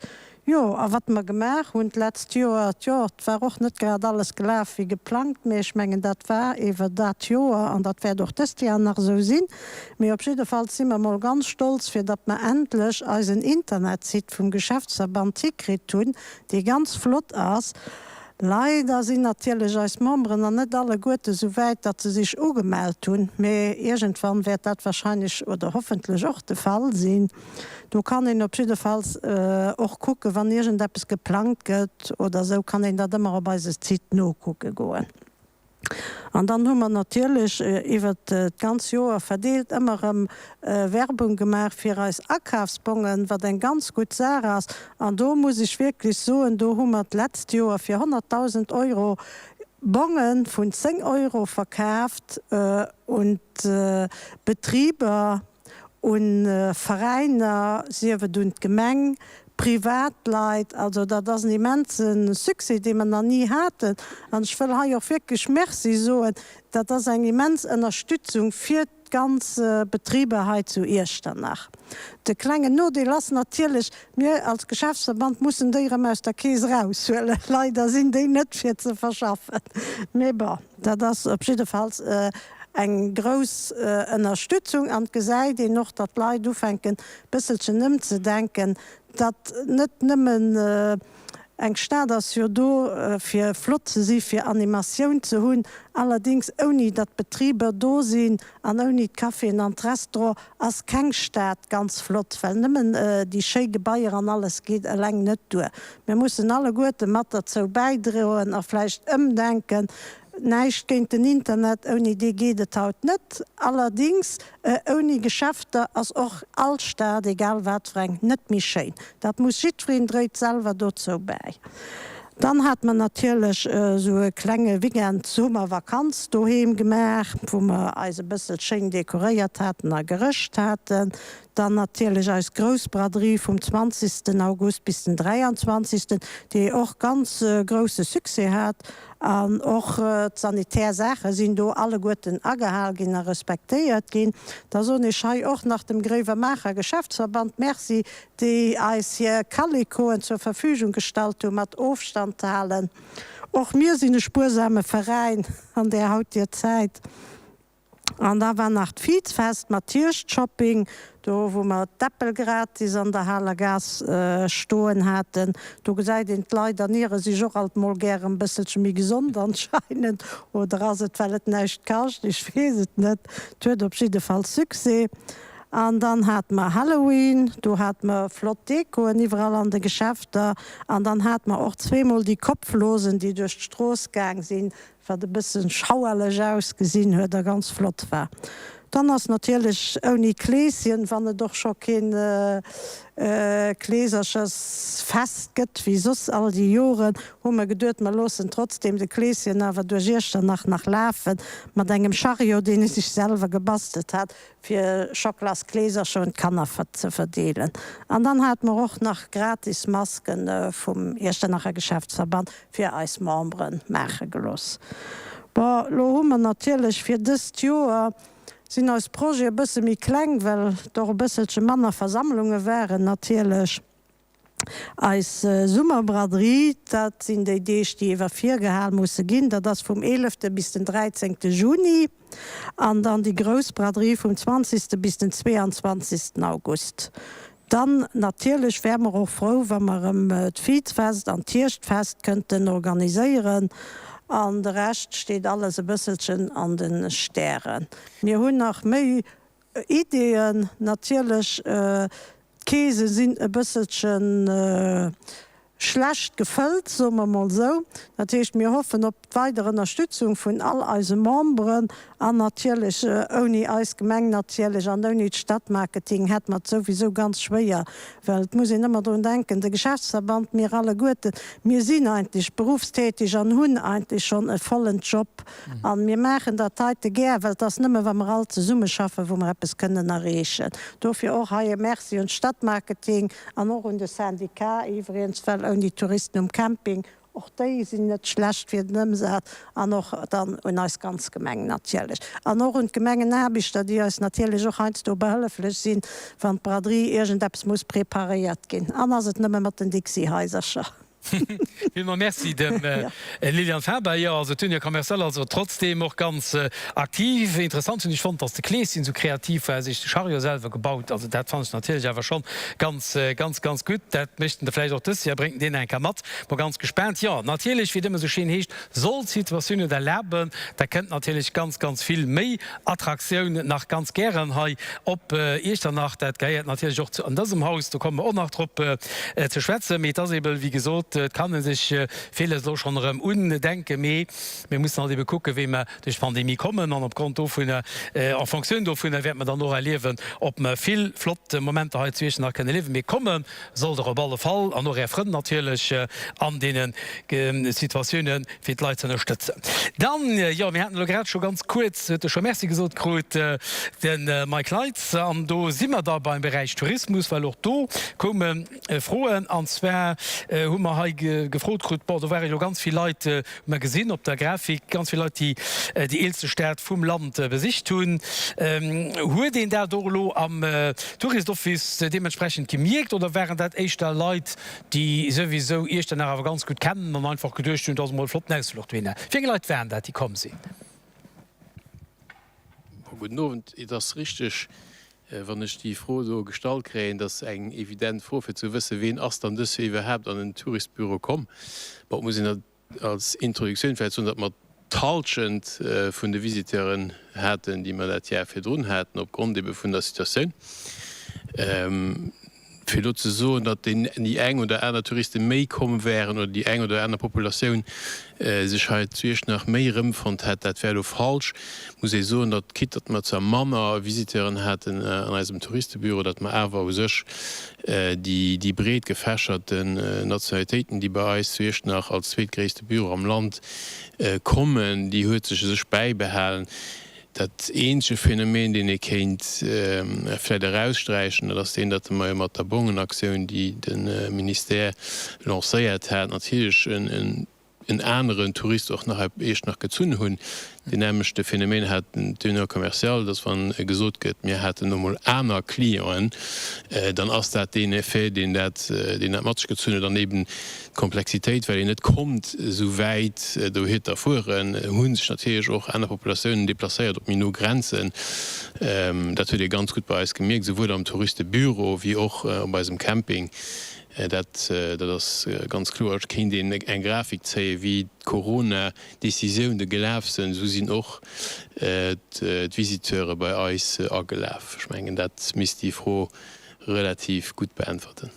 Speaker 6: Jo, a wat mer gemaach hunn d'letzt Joer, jo, et war och net grad alles gelaf wéi geplangt, mee ech mengen, dat war ewer dat Joer an dat wäert och dëst Jar nach esou sinn. Mee op jiddefalls si mer mol ganz stolz, fir datt mer endlech eisen Internetsite vum Geschäftsverband hikritt hunn, dee ganz flott ass. Leider sinn natierlech eis Memberen nach net alleguerte sou wäit, datt se sech ugemellt hunn, mee iergendwann wäert dat wahrscheinlech oder hoffentlech och de Fall sinn. Do kann een op jiddefalls och kucken, wann iergendeppes geplangt gëtt oder esou, kann een dat ëmmer op eise Site nokucke goen. An dann hu mer natierlech iwwert d'ganz Joer verdeelt ëmmer erëm Werbung gemaach fir eis Akafsbongen, wat eng ganz gutt Saach ass. An do muss ech wierklech soen, do hu mer d'letzt Joer fir 100.000 Euro Bonge vun 10 Euro verkaaft un d'Betriber. un Veräiner, sief et un d'Gemeng, Privatleit. Also dat ass en immense Succès, dee mer nach ni haten. An ech wëll hei och wierklech Merci soen. Dat ass eng immens Ënnerstützung fir d'ganz Betriber hei zu Iechternach. De klengen Nodeel ass natierlech, mir als Geschäftsverband mussen déi erëm aus der Keess eraushuelen. Leider sinn déi net fir ze verschaffen. Mee bon. Dat ass op jiddefalls eng grouss Ënnerstützung an et gesäit een och, datt d'Leit ufänken bësselchen ëmzedenken, datt net nëmmen eng Stad ass jo do fir flott ze si, fir Animatioun ze hunn, allerdéngs ouni datt d'Betriber do sinn an ouni d'Caféen an d'Restaurant ass keng Stad ganz flott, well nëmmen déi schéi Gebaier an alles geet eleng net duer. Mir mussen alleguerte mat derzou bäidroen a vläicht ëmdenken. Näischt géint den Internet, ouni dee geet et haut net. Allerdings, ouni Geschäfter ass och all Stad, egal wat fir eng, net méi schéin. Dat muss jiddwereen dréit selwer dozou bäi. Dann hat mer natierlech esou e klenge Weekend Summervakanz doheem gemaach, wou mer eis e bëssel schéin dekoréiert haten a gerëscht haten. Dann natierlech eis grouss Braderie vum 20 August bis den 23, déi och ganz grousse Succès hat. An och d'sanitär Saache sinn do alleguerten agehal ginn a respektéiert ginn. Da soen ech hei och nach dem Gréiwemaacher Geschäftsverband Merci, déi eis hir Calicoen zur Verfügung gestallt hu mat Ofstand halen. Och mir sinn e spuersame Veräin an där hautier Zäit. An da war nach d'Vizfest mat Hierscht-Shopping, do wou mer d'Äppel gratis an der Haler Gaass stoen haten. Do gesäit een, d'Leit erniere sech och alt mol gären e bësselche méi gesond anscheinend. Oder ass et well et näischt kascht? Ech weess et net. Et huet op jidde Fall Succès. An dann hate mer Halloween, do hate mer flott Dekoen iwwerall an de Geschäfter. An dann hate mer och zweemol déi Kopflosen, déi duerch d'Strooss gaang sinn, wat e bëssen schauerlech ausgesinn huet a ganz flott war. Dann ass natierlech ouni Kleeschen, wann et och scho keen Kleeserchersfest gëtt wéi soss all déi Joren, hu mer geduet, mer loossen trotzdem de Kleeschen awer duerch Iechternach nach lafen, mat engem Chariot, deen e sech selwer gebastelt hat, fir Schocklaskleesercher un d'Kanner ze verdeelen. An dann hate mer och nach gratis Masken vum Iechternacher Geschäftsverband fir eis Membere maache gelooss. Bon, lo hu mer natierlech fir dëst Joer sinn eis Projete e bësse méi kleng, well et och e bësselche manner Versammlunge waren natierlech. Eis Summerbraderie, dat sinn déi Deeg, déi iwwer virgehal musse ginn, dat ass vum eelefte bis den dräizéngte Juni, an dann déi grouss Braderie vum zwanzegste bis den zweeanzwanzegsten August. Dann natierlech wäre mer och frou, wa mer erëm d'Vizfest an d'Hierschtfest kënnten organiséieren, an de Rescht steet alles e bësselchen an de Stären. Mir hunn nach méi Ideeën natierlech. D'Keese sinn e bësselche schlecht gefëllt, soe mer mol esou. Dat heescht, mir hoffen op weider Ënnerstützung vun all eise Memberen an natierlech, ouni eis Gemeng natierlech an ouni d'Stadtmarketing hätte mer et souwisou ganz schwéier, well et muss een ëmmer drun denken, de Geschäftsverband, mir alleguerten, mir sinn eigentlech berufstätig an hunn eigentlech schonn e vollen Job. A mir maachen dat heite gär, well et ass nëmme wa mer all zesummeschaffen, wou mer eppes kënnen erreechen. Dofir och hei e Merci un d'Stadtmarketing an och un de Syndicat iwwregens, well ouni Touristen um Camping, och déi sinn net schlecht fir den Ëmsaz, an och dann un eis ganz Gemeng natierlech an och un d'Gemengenaarbechter, déi eis natierlech och heiansdo behëlleflech sinn, wann d'Braderie iergendeppes muss preparéiert ginn. An ass et nëmme mat den Dixi-Haisercher.
Speaker 3: Villmools Merci dem Liliane Faber. Jo, also d'Union Commerciale also trotzdeem och ganz aktiv. Interessant hunn ech fonnt, dass de Kleeschen esou kreativ war, sech de Chariot selwer gebaut. Also dat fannen ech natierlech awer schonn ganz, ganz, ganz gutt. Dat mécht en da vläicht och dëst Joer, bréngt en deen eng Kéier mat. Mol ganz gespaant. Jo, natierlech, wéi et ëmmer esou schéin heescht, soll d'Situatioun et erlaben, da kënnt natierlech ganz, ganz vill méi Attraktioun nach ganz gären hei op Iechternach. Dat gehéiert natierlech och zu an dësem Haus, do komme mer och nach drop ze schwätzen. Mee et ass eebe wéi gesot, et kann e sech villes elo schonn erëm undenken, mee mir mussen halt eebe kucken, wéi mer duerch d'Pandemie kommen. An opgrond dovunner, en Fonctioun dovunner wäerte mer dann och erliewen, ob mer vill flott Momenter hei zu Iechternach kënnen erliewen. Mee komme sollt Der op alle Fall, an och Är Frënn natierlech an deene Situatiounen. fir d'Leit ze ënnerstëtzen. Dann, jo, mir haten elo grad scho ganz kuerz, huet e scho Merci gesot krut, de Mike Leitz. An do si mer da beim Beräich Tourismus, well och do koume Froen. An zwar hu mer hei gefrot krut, bon, do ware jo ganz vill Leit, hu mer gesinn op der Grafik, ganz vill Leit, déi déi eelste Stad vum Land besicht hunn. Huet een dat och elo am Touristoffice deementsprechend gemierkt oder waren dat éischter Leit, déi souwisou Iechternach awer ganz gutt kennen an einfach geduecht hunn, et ass emol e flotten Ausfluch dohinner. Wéi eng Leit waren dat, déi komm sinn?
Speaker 7: Gudden Owend. Et ass richteg, wann ech déi Fro do gestallt kréien, et ass eng evident Fro fir ze wëssen, ween ass dann dës Joer iwwerhaapt an den Touristbüro komm. Bon, et muss een Als Introduktioun vläicht soen, datt mer d'Halschent vun de Visiteuren haten, déi mer dat Jar virdrun haten, opgrond ebe vun der Situatioun. Fir elo ze soen, datt déi eng oder aner Touriste méi komm wären oder déi eng oder aner Populatioun sech hei zu Iechternach méi erëmfonnt hätt, dat wär elo falsch. Muss ee soen, datt, quitte datt mer zwar manner Visiteuren haten an eisem Touristebüro, datt mer awer u sech déi breet gefächerten Nationalitéiten, déi bei eis zu Iechternach als zweetgréisste Büro am Land kommen, déi huet sech u sech bäibehalen. Dat eenzege Phänomen, deen ee kéint vläicht eraussträichen, dat ass deen, datt mer jo mat der Bongenaktioun, déi de Ministère lancéiert hat, natierlech en aneren Tourist och nach op Iechternach gezunn hunn. Deen nämlechte Phänomen hat den Teneur commercial, dass wa gesot gëtt, mir haten elo mol aner Clienten, dann ass dat deen Effet, deen dat mat sech gezunn huet an eben D'Komplexitéit, well een net konnt esou wäit dohitter fueren, hu sech natierlech och aner Populatiounen deplacéiert op méi no Grenzen. Dat huet ee ganz gutt bei eis gemierkt, esouwuel am Touristebüro wéi och op eisem Camping. Dat ass ganz kloer. Et kéint een eng Grafik zéien, wéi d'Corona-Decisioune gelaf sinn, esou sinn och d'Visiteure bei eis agelaf. Ech mengen, dat misst déi Fro relativ gutt beäntwerten.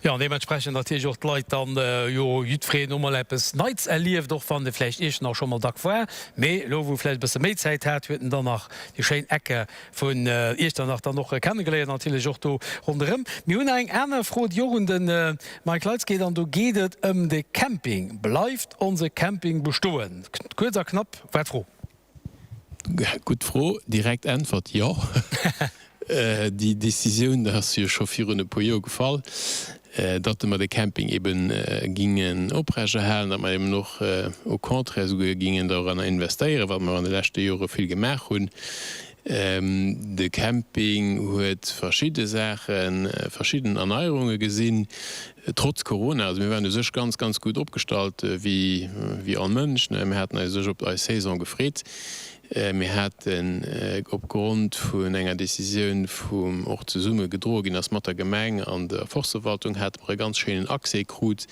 Speaker 3: Jo, an deementsprechend natierlech och d'Leit dann, jo, jiddwereen hu mol eppes Neits erlieft, och wann e vläicht Iechternach scho mol dack war, mee elo wou e vläicht e bësse méi Zäit hat, huet en dann nach déi schéin Ecke vun Iechternach dann och kennegeléiert, natierlech och do ronderëm. Mir hunn nach eng aner Fro, déi och un de Mike Leitz geet, an do geet et ëm de Camping. Bleift onse Camping bestoen? Kuerz a knapp war d'Fro.
Speaker 7: Gutt Fro. Direkt Äntwert, Jo. Déi Decisioun ass jo scho virun e puer Joer gefall, datt mer de Camping ebe gingen oprechterhalen, datt mer eben och au contraire esouguer gingen doranner investéieren, wat mer an de leschte Jore vill gemaach hunn. De Camping huet verschidde Saachen, verschidden Erneierunge gesinn, trotz Corona. Also mir waren u sech ganz, ganz gutt opgestallt, wéi all Mënsch. Mir haten eis u sech op eis Saison gefreet. Mir haten opgrond vun enger Decisioun, vum och zesumme gedroe ginn ass mat der Gemeng an der Forstverwaltung, hate mer e ganz schéinen Accès krut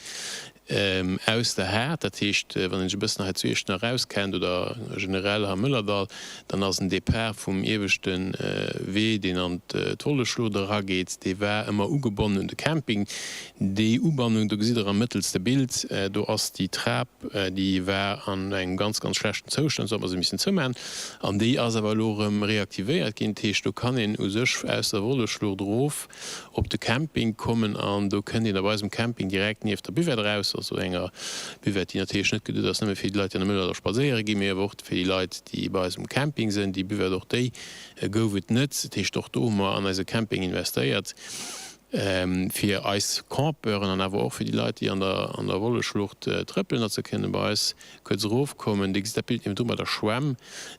Speaker 7: Aus der Haard, dat heescht, wann een sech e bëssen hei zu Iechternach auskennt oder generell hei am Mëllerdall, dann ass en Depart vum ieweschte Wee, deen an d'Wolleschlucht erageet, dee war ëmmer ugebonnen un de Camping. Déi Ubannung, do gesitt Der am mëttelste Bild, do ass déi Trap, déi war an engem ganz, ganz schlechten Zoustand, sou hat mer se missen zoumaachen. An déi ass awer elo erëm reaktivéiert ginn. Dat heescht, do kann een u sech aus der Wolleschlucht erof op de Camping kommen an do kënnt een op eisem Camping direkt nieft der Buvette eraus, also enger Buvette, déi natierlech net geduet ass nëmme fir déi Leit, déi an de Mëllerdall spadséiere ginn, mee awer och fir déi Leit, déi bei eis um Camping sinn. Déi Buvette, och déi gouf et net. Dat heescht, och do hu mer an eise Camping investéiert, fir eis Campeuren an awer och fir déi Leit, déi an der an der Wolleschlucht trëppelen, datt se kënne bei eis kuerz erofkommen. Dir gesitt dat Bild niewendru mat der Schwämm,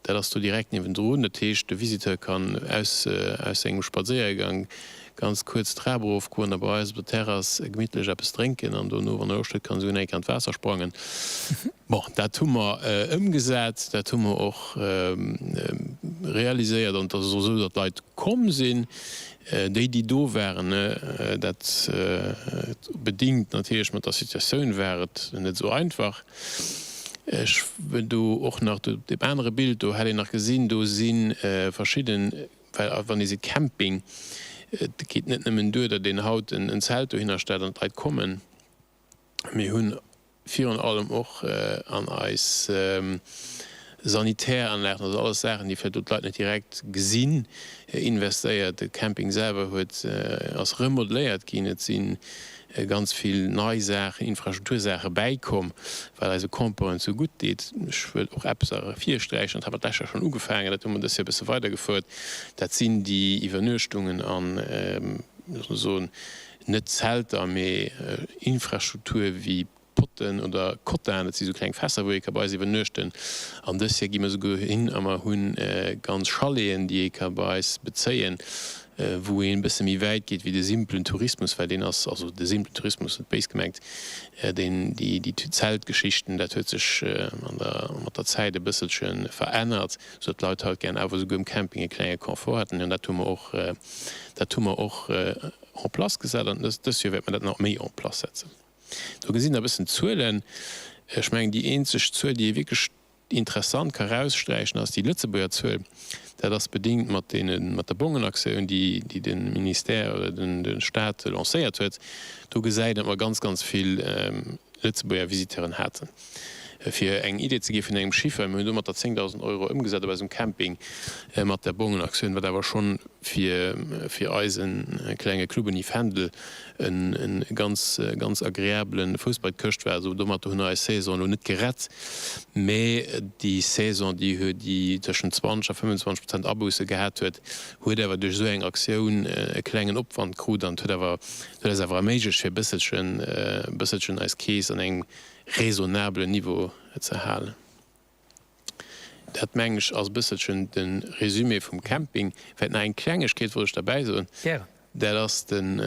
Speaker 7: dat ass do direkt niewendrun. Dat heescht, de Visiteur kann aus aus sengem Spadséiergang ganz kuerz d'Trap erofgoen a bei eis op der Terrass gemittlech eppes drénken an dono, wann e Loscht huet, kann e souguer nach eng Kéier an d'Waasser sprangen. Bon, dat hu mer ëmgesat, dat hu mer och realiséiert an et ass och esou, datt Leit komm sinn. Déi, déi do waren, dat bedingt natierlech mat der Situatioun war et net esou einfach. Ech wëll do och nach op deem anere Bild, do hätt een nach gesinn, do si verschidden, well wann ee seet Camping, et geet net nëmmen duer, datt een haut en Zelt dohinner stellt an d'Leit kommen. Mir hunn virun allem och an eis Sanitäranlagen, also alles Saachen, déi vläicht do d'Leit net direkt gesinn, investéiert. De Camping selwer huet, ass remodeléiert ginn. Et si ganz vill nei Saachen, Infrastruktursaache bäikomm, wat eise Campeuren zu gutt deet. Ech wëll och eppes ervirsträichen, dat hat mer d'lescht Joer schonn ugefaangen, dat hu mer dëst Joer e bësse weidergefouert, dat sinn déi Iwwernuechtungen an, loosse mer soen, Net Zelter, mee Infrastruktur wéi Potten oder Kottaen, dat si sou kleng Fässer, wou ee ka bei eis iwwernuechten. An dës Joer gi mer souguer hin a mer hu ganz Chaleten, déi ee ka bei eis bezéien, wou een e bësse méi wäit geet wéi de simplen Tourismus, well deen ass, also de simplen Tourismus, net béis gemengt, deen, déi, déi Zeltgeschichten, dat huet sech an der, mat der Zäit e bësselche verännert, sou datt d'Leit haut gären awer souguer um Camping e klenge Confort hätten. An dat hu mer och, dat hu mer och. En place gesat an dës Joer wäerte mer dat nach méi en place setzen. Do gesinn Der e bëssen d'Zuelen. Ech mengen, déi eenzeg Zuel, déi ee wierklech. interessant ka eraussträichen, ass déi Lëtzebuerger Zuel. Dat ass bedingt mat deene, mat der Bongenaktioun, déi, déi de Ministère oder den, de Stat lancéiert huet. Do gesäit een, datt mer ganz, ganz vill Lëtzebuerger Visiteuren haten. Fir eng Idee ze gi vun engem Chiffer, Mir hunn domatter 10.000 Euro ëmgesat op eisem Camping mat der Bongenaktioun, wat awer schonn fir, fir eise klenge Club Uni Fändel e ganz, ganz agreabele Fouss bei d'Këscht war. Also domatter hunn mer eis Saison elo net gerett, mä déi Saison, déi huet, déi tëschent 20 a 25 Prozent Abousse gehat huet, huet awer duerch esou eng Aktioun e klengen Opwand krut an huet awer, huet eis awer erméiglecht fir e bësselchen, e bësselchen eis Keess an engem raisonnablen Niveau ze halen. Dat, mengen ech, ass e bësselchen de Résumé vum Camping. Vläicht nach eng Klengegkeet wollt ech derbäi soen.
Speaker 3: Gären.
Speaker 7: Dat ass den,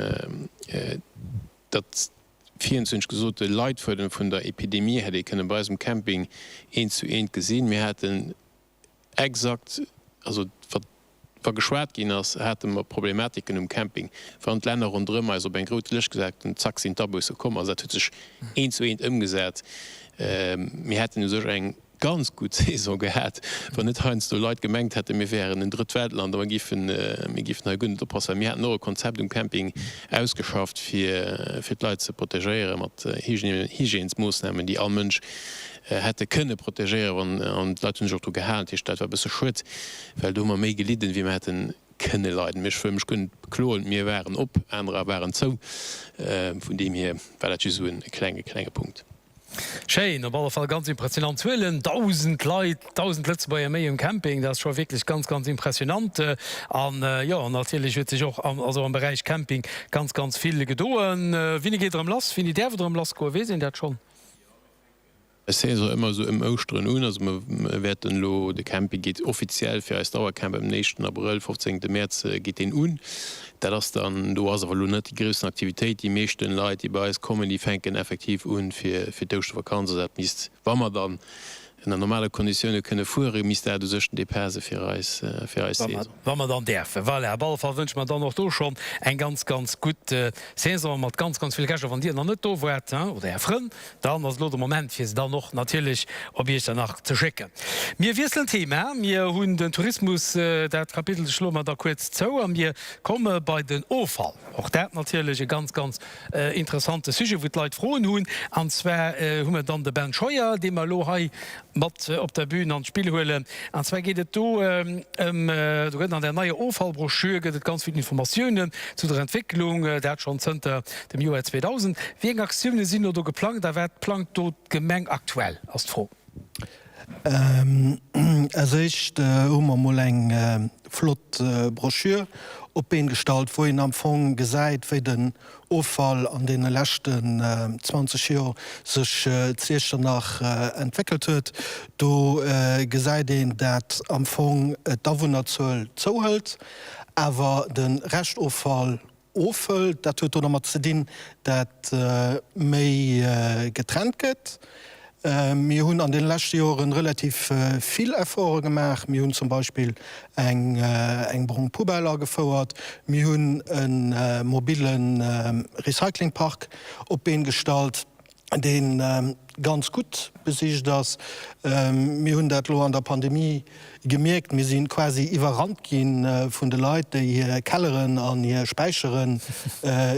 Speaker 7: datt virhin hunn ech gesot, de Leitfuedem vun der Epidemie hätt ee kënne bei eisem Camping eent zu eent gesinn. Mir haten exakt, also wat wa geschwat ginn ass, hate mer Problematiken um Camping. Wann d'Länner ronderëm eis op eng rout Lëscht gesat hunn, zack sinn d'Abousse komm. Also dat huet sech eent zu eent ëmgesat. Mir hätten u sech eng ganz gutt Saison gehat, wann net heiansdo Leit gemengt hätten, mir wären en Drëttweltland a mir géifen, mir géifen hei guer net oppassen. Well mir haten och e Konzept um Camping ausgeschafft, fir fir d'Leit ze protegéiere mat Hygiènesmoossnamen, déi all Mënsch hätte kënne protegéieren, wann, an d'Leit hunn sech och dru gehalen. Dat heescht, dat war e bësse schued, well do hu mer méi gelidden, wéi mer hätte kënne leiden. Mee ech wëll mech guer net bekloen, mir waren op, anerer waren zou. Vun deem hier war dat just esou e klenge, klenge Punkt.
Speaker 3: Schéin, op alle Fall ganz impressionant Zuelen, 1.000 Leit, 1.000 Lëtzebuerger méi um Camping, dat ass scho wierklech ganz, ganz impressionant. An jo, natierlech huet sech och am, also am Beräich Camping ganz, ganz vill gedoen. Wéini geet erëm lass? Wéini däerf et erëm lassgoen? Weess een dat schonn?
Speaker 7: Eis Saison ëmmer esou ëm Ouschteren un. Also mer wäerten elo, de Camping geet offiziell fir eis Dauercamp ëm den éischten Abrëll, fofzéngte Mäerz geet deen un. Dat ass dann, do ass awer elo net déi groussen Aktivitéit. Déi meeschten Leit déi bei eis kommen, déi fänken effektiv un fir fir d'Ouschtervakanz. Also dat misst, wa mer dann ënner normale Konditioune kënne fueren, misst dat u sech den Départ si fir eis fir eis Saison.
Speaker 3: Wa mer dann däerfen. Voilà, op alle Fall wënsche mer dann och do schonn eng ganz, ganz gutt Saison mat ganz, ganz ville Gäscht. A wann Dir nach net do waart, oder Är Frënn, dann ass elo de Moment, fir se dann och natierlech op Iechternach ze schécken. Mir wiesselen Thema. Mir hunn den Tourismus, dat Kapitel schloe mer da kuerz zou a mir komme bei den Offall. Och dat natierlech e ganz, ganz interessante Sujet, wou d'Leit Froen hunn. An zwar hu mer dann de Ben Scheuer, dee mer elo hei mat op der Bühn an d'Spill huelen. An zwar geet et do ëm, do gëtt an der neier Offallbroschür gëtt et ganz vill Informatiounen zu der Entwécklung, dat schonn zënter dem Joer 2000. Wéi eng Aktioune sinn elo do geplangt a wat plangt do d'Gemeng aktuell, ass d'Fro.
Speaker 8: Als éischt hu mer emol eng flott Broschür op d'Been gestallt, wou een am Fong gesäit, wéi den Offall an deene leschten 20 Joer sech zu Iechternach entwéckelt huet. Do gesäit een, dat am Fong d'Awunnerzuel zouhëlt, awer de Reschtoffall ofhëlt. Dat huet do dermat ze dinn, dat méi getrennt gëtt. Mir hunn an deene leschte Joren relativ vill Efforte gemaach. Mir hunn zum Beispill eng brong Poubelle agefouert. Mir hunn e mobile Recyclingpark op d'Been gestallt, dee ganz gutt besicht ass. Mir hunn dat elo an der Pandemie gemierkt, mir si quasi iwwerrannt gi vun de Leit, déi hir Kelleren an hir Späichere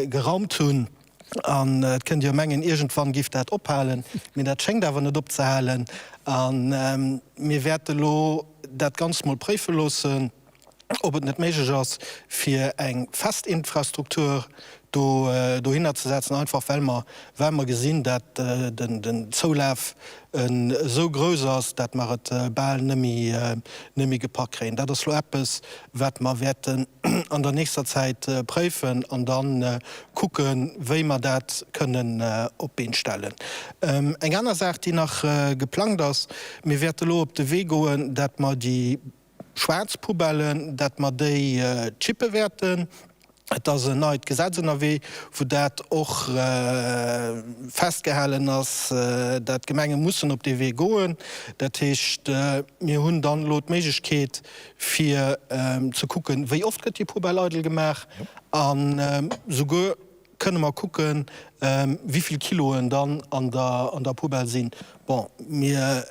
Speaker 8: geraumt hunn. An et kënnt jo mengen, iergendwann géif dat ophalen, mee dat schéngt awer net opzehalen. A mir wäerte lo dat Ganzt mol préife loossen, ob et net méiglech ass, fir eng fest Infrastruktur do dohinner ze setzen, einfach well mer, well mer gesinn, dat den Zoulaf esou grouss ass, dat mer et bal net méi, net méi gepackt kréien. Dat ass lo eppes, wat mer wäerten an der nächster Zäit préifen an da kucken, wéi mer dat kënnen op d'Been stellen. Eng aner Saach, déi nach geplangt ass, Mir wäerte lo op de Wee goen, dat mer déi schwaarz Poubellen, dat mer déi chippe wäerten. Et ass en neit Gesetz ënnerwee, wou dat och festgehalen ass, dat d'Gemenge mussen op dee Wee goen. Dat heescht, mir hunn dann elo d'Méiglechkeet, fir ze kucken, wéi oft gëtt déi Poubelle eidel gemaach an souguer kënne mer kucken, wéi vill Kiloen dann an der Poubelle sinn. Bon, mir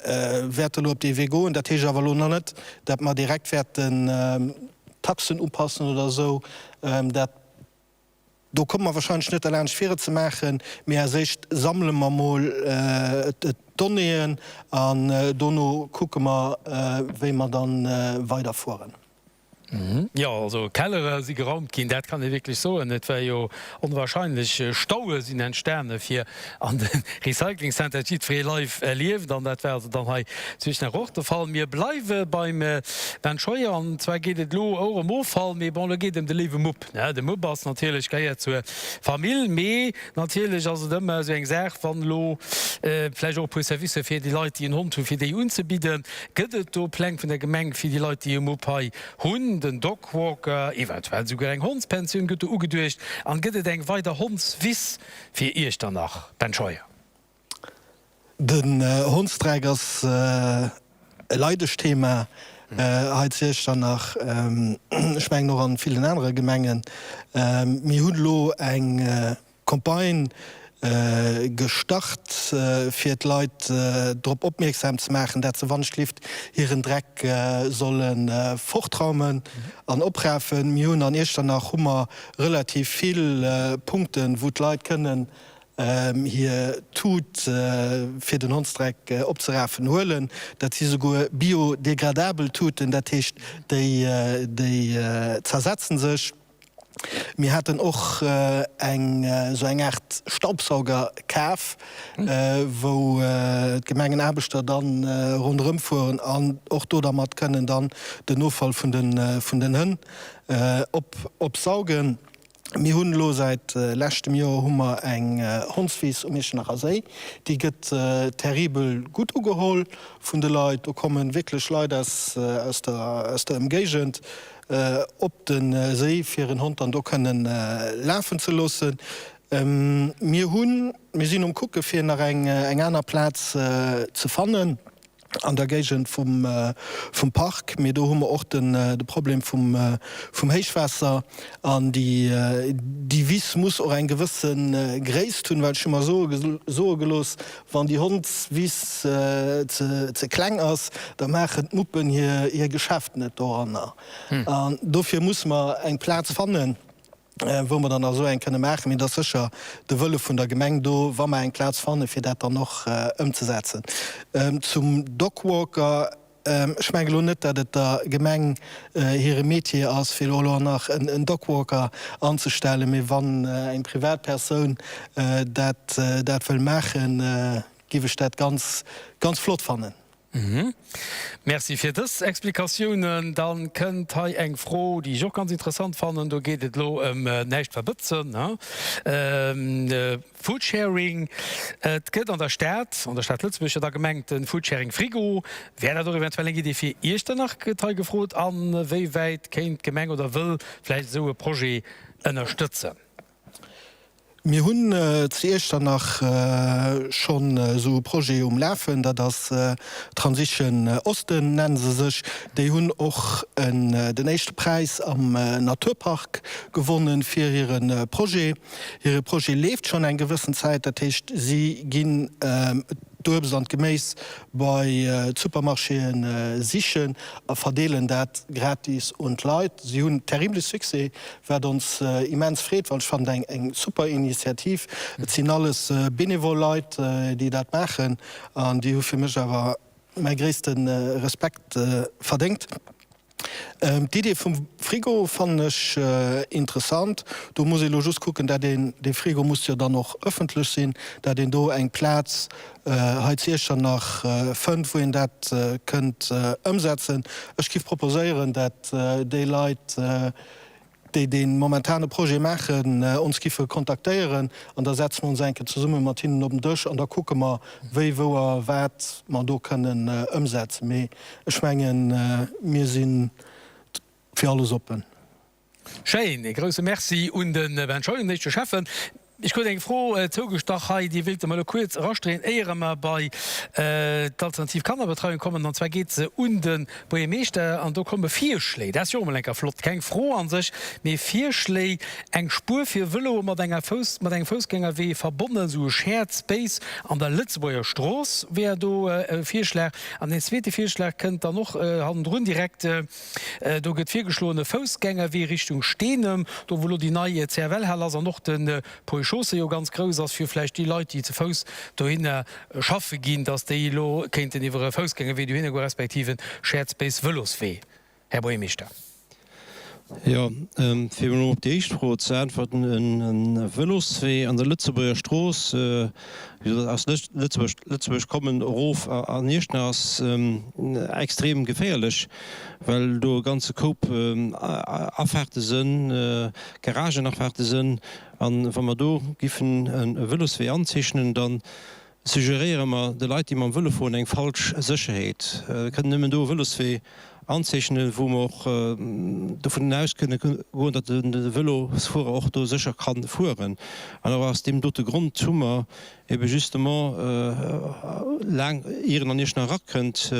Speaker 8: wäerte elo op dee Wee goen. Dat heescht awer elo nach net, dat mer direkt wäerten d'Taxen upassen oder esou. Dat, do komme mer wahrscheinlech net derlaanscht fir et ze maachen. Mee als éischt sammele mer mol d'Donnéeën an dono kucke mer, wéi mer da weiderfueren.
Speaker 3: Jo, also Kellere si geraumt ginn, dat kann ee wierklech soen. Et war jo onwahrscheinlech, Staue sinn entstane fir an de Recycling Center, dat jiddweree live erlieft an dat war also dann hei zu Iechternach och de Fall. Mir bleiwe beim Ben Scheuer an zwar geet et elo och ëm Offall, mee bon, elo geet et ëm de léiwe Mupp. De Mupp ass natierlech, gehéiert zur Famill, mee natierlech ass et ëmmer esou eng Saach, wann elo vläicht och e puer Servicer fir déi Leit, déi en Hond hunn, fir déi unzebidden. Gëtt et do Pläng vun der Gemeng fir déi Leit, déi e Mupp hei hunn? Den Dogwalker, eventuell souguer eng Hondspensioun gëtt do ugeduecht. An gëtt et eng weider Hondswiss fir Iechternach? Ben Scheuer.
Speaker 8: Den Hondsdreck ass e leidegt Thema hei zu Iechternach, ech mengen och an villen anere Gemengen. Mir hunn elo eng Campagne gestart, fir d'Leit drop opmierksam ze maachen, dat se wannschlift hiren Dreck solle fortraumen an oprafen. Mir hunn an Iechternach hu mer relativ vill Punkten, wou d'Leit kënnen hir Tut fir den Hondsdreck opzerafen huelen. Dat si souguer biodegradabel Tuten, dat heescht déi zersetzen sech. Mir haten och eng esou eng Aart Staubsauger kaf, wou d'Gemengenaarbechter dann ronderëm fueren an och do dermat kënnen dann den Offall vun den vun den Hënn op opsaugen. Mir hunn elo säit leschtem Joer hu mer eng Hondswiss um Iechternacher Séi. Déi gëtt terribel gutt ugeholl vun de Leit. Do kommen wierklech Leit aus aus der aus der Ëmgéigend. op de Séi fir en Hond dann do kënnen lafen ze loossen. Mir hunn, mir sinn um kucke fir nach eng aner Plaz ze fannen an der Géigend vum vum Park, mee do hu mer och den de Problem vum vum Héichwaasser an déi déi Wiss muss och eng gewësse Gréisst hunn, well ech hu mer soe soe gelooss, Wann déi Hondswiss ze kleng ass, da maachen d'Muppen hir Geschäft net doranner. An dofir musse mer eng Plaz fannen, wou mer dann nach esou eng kënne maachen. Mee et ass sécher de Wëlle vun der Gemeng do, wa mer eng Plaz fannen, fir dat dann och ëmzesetzen. Zum Dogwalker. Ech mengen elo net, datt et der Gemeng hire Metier ass, fir elo nach en Dogwalker anzestellen, mee wann eng Privatpersoun dat dat wëll maachen, géif ech dat ganz, ganz flott fannen.
Speaker 3: Merci fir dës Explikatiounen. Da kënnt hei eng Fro, déi ech och ganz interessant fannen. Do geet et elo ëm näischt verbëtzen. Foodsharing, Et gëtt an der Stad, an der Stad Lëtzebuerg jo da gemengt, e Foodsharing Frigo. Wär dat och eventuell eng Idee fir Iechternach, gëtt hei gefrot. A wéi wäit kéint d'Gemeng oder wëll vläicht esou e Projet ënnerstëtzen?
Speaker 8: Mir hunn zu Iechternach schonn esou e Projet um Lafen, dat ass Transition Osten nennen se sech. Déi hunn och den éischte Präis am Naturpark gewonnen fir hire Projet. Hire Projet leeft schonn eng gewëssen Zäit, dat heescht si ginn d'Uebst an d'Geméis bei d'Supermarchéë sichen a verdeelen dat gratis un d'Leit. Si hunn terrible Succès, wat ons immens freet, well ech fannen et eng super Initiativ. Et sinn alles benevol Leit, déi dat maachen an déi hu fir mech awer mäi gréisste Respekt verdéngt. D'Idee vum Frigo fannen ech interessant. Do muss ee lo just kucken, dat een, dee Frigo muss jo dann och ëffentlech sinn, dat een do eng Plaz hei zu Iechternach fënnt, wou een dat kënnt ëmsetzen. Ech giff proposéieren, dat déi Leit, déi dee momentane Projet maachen, ons giffe kontaktéieren an da setze mer ons eng Kéier zesumme mat hinnen op den Dësch an da kucke mer, wéi, wou a wat mer do kënnen ëmsetzen. Mee ech mengen, mir si fir alles oppen.
Speaker 3: Schéin. E grouse Merci un de Ben Scheulen, éischte Schäffen. Ech krut eng Fro zougestach hei, déi wéilte mer elo kuerz erastreeën, éiere mer bei d'alternativ Kannerbetreiung kommen. An zwar geet se un de Buergermeeschter an do komme Virschléi, dat ass jo och emol eng Kéier flott, keng Fro a sech, mee Virschléi, eng Spuer fir Vëloe mat enger Fouss, mat engem Foussgängerwee verbonnen, esou e Shared Space an der Lëtzebuerger Strooss wär do e Virschlag. An deen zweete Virschlag kënnt dann och hannendrun direkt. Do gëtt virgeschloen e Foussgängerwee Richtung Steenem, do wou elo déi nei CFL-Hal ass an och de Pôle Chaussée jo ganz grouss ass, fir vläicht déi Leit, déi ze Fouss dohinner schaffe ginn, datt déi elo kéinten iwwer e Foussgängerwee dohinner goen, respektiv e Shared Space Vëloswee. Här Buergermeeschter.
Speaker 4: Jo, fir emol op déi éischt Fro ze äntwerten, E Vëloswee an der Lëtzebuerger Strooss, wéi gesot aus Lëtzebuerg, Lëtzebuerg kommen erof an Iechternach ass extrem geféierlech, well do e ganze Koup Afaarte sënn, Garagenafaarte sënn. An wa mer do giffen e Vëloswee anzeechnen, da suggeréiere mer de Leit, déi mam Vëlo fueren, eng falsch Sécherheet. Mir kënnen nëmmen do e Vëloswee anzeechnen, wou mer och dovun aus kënne goen, datt de Vëlosfuerer och do sécher ka fueren. An och aus deem dote Grond hu mer ebe justement laang, ier en an Iechternach erakënnt,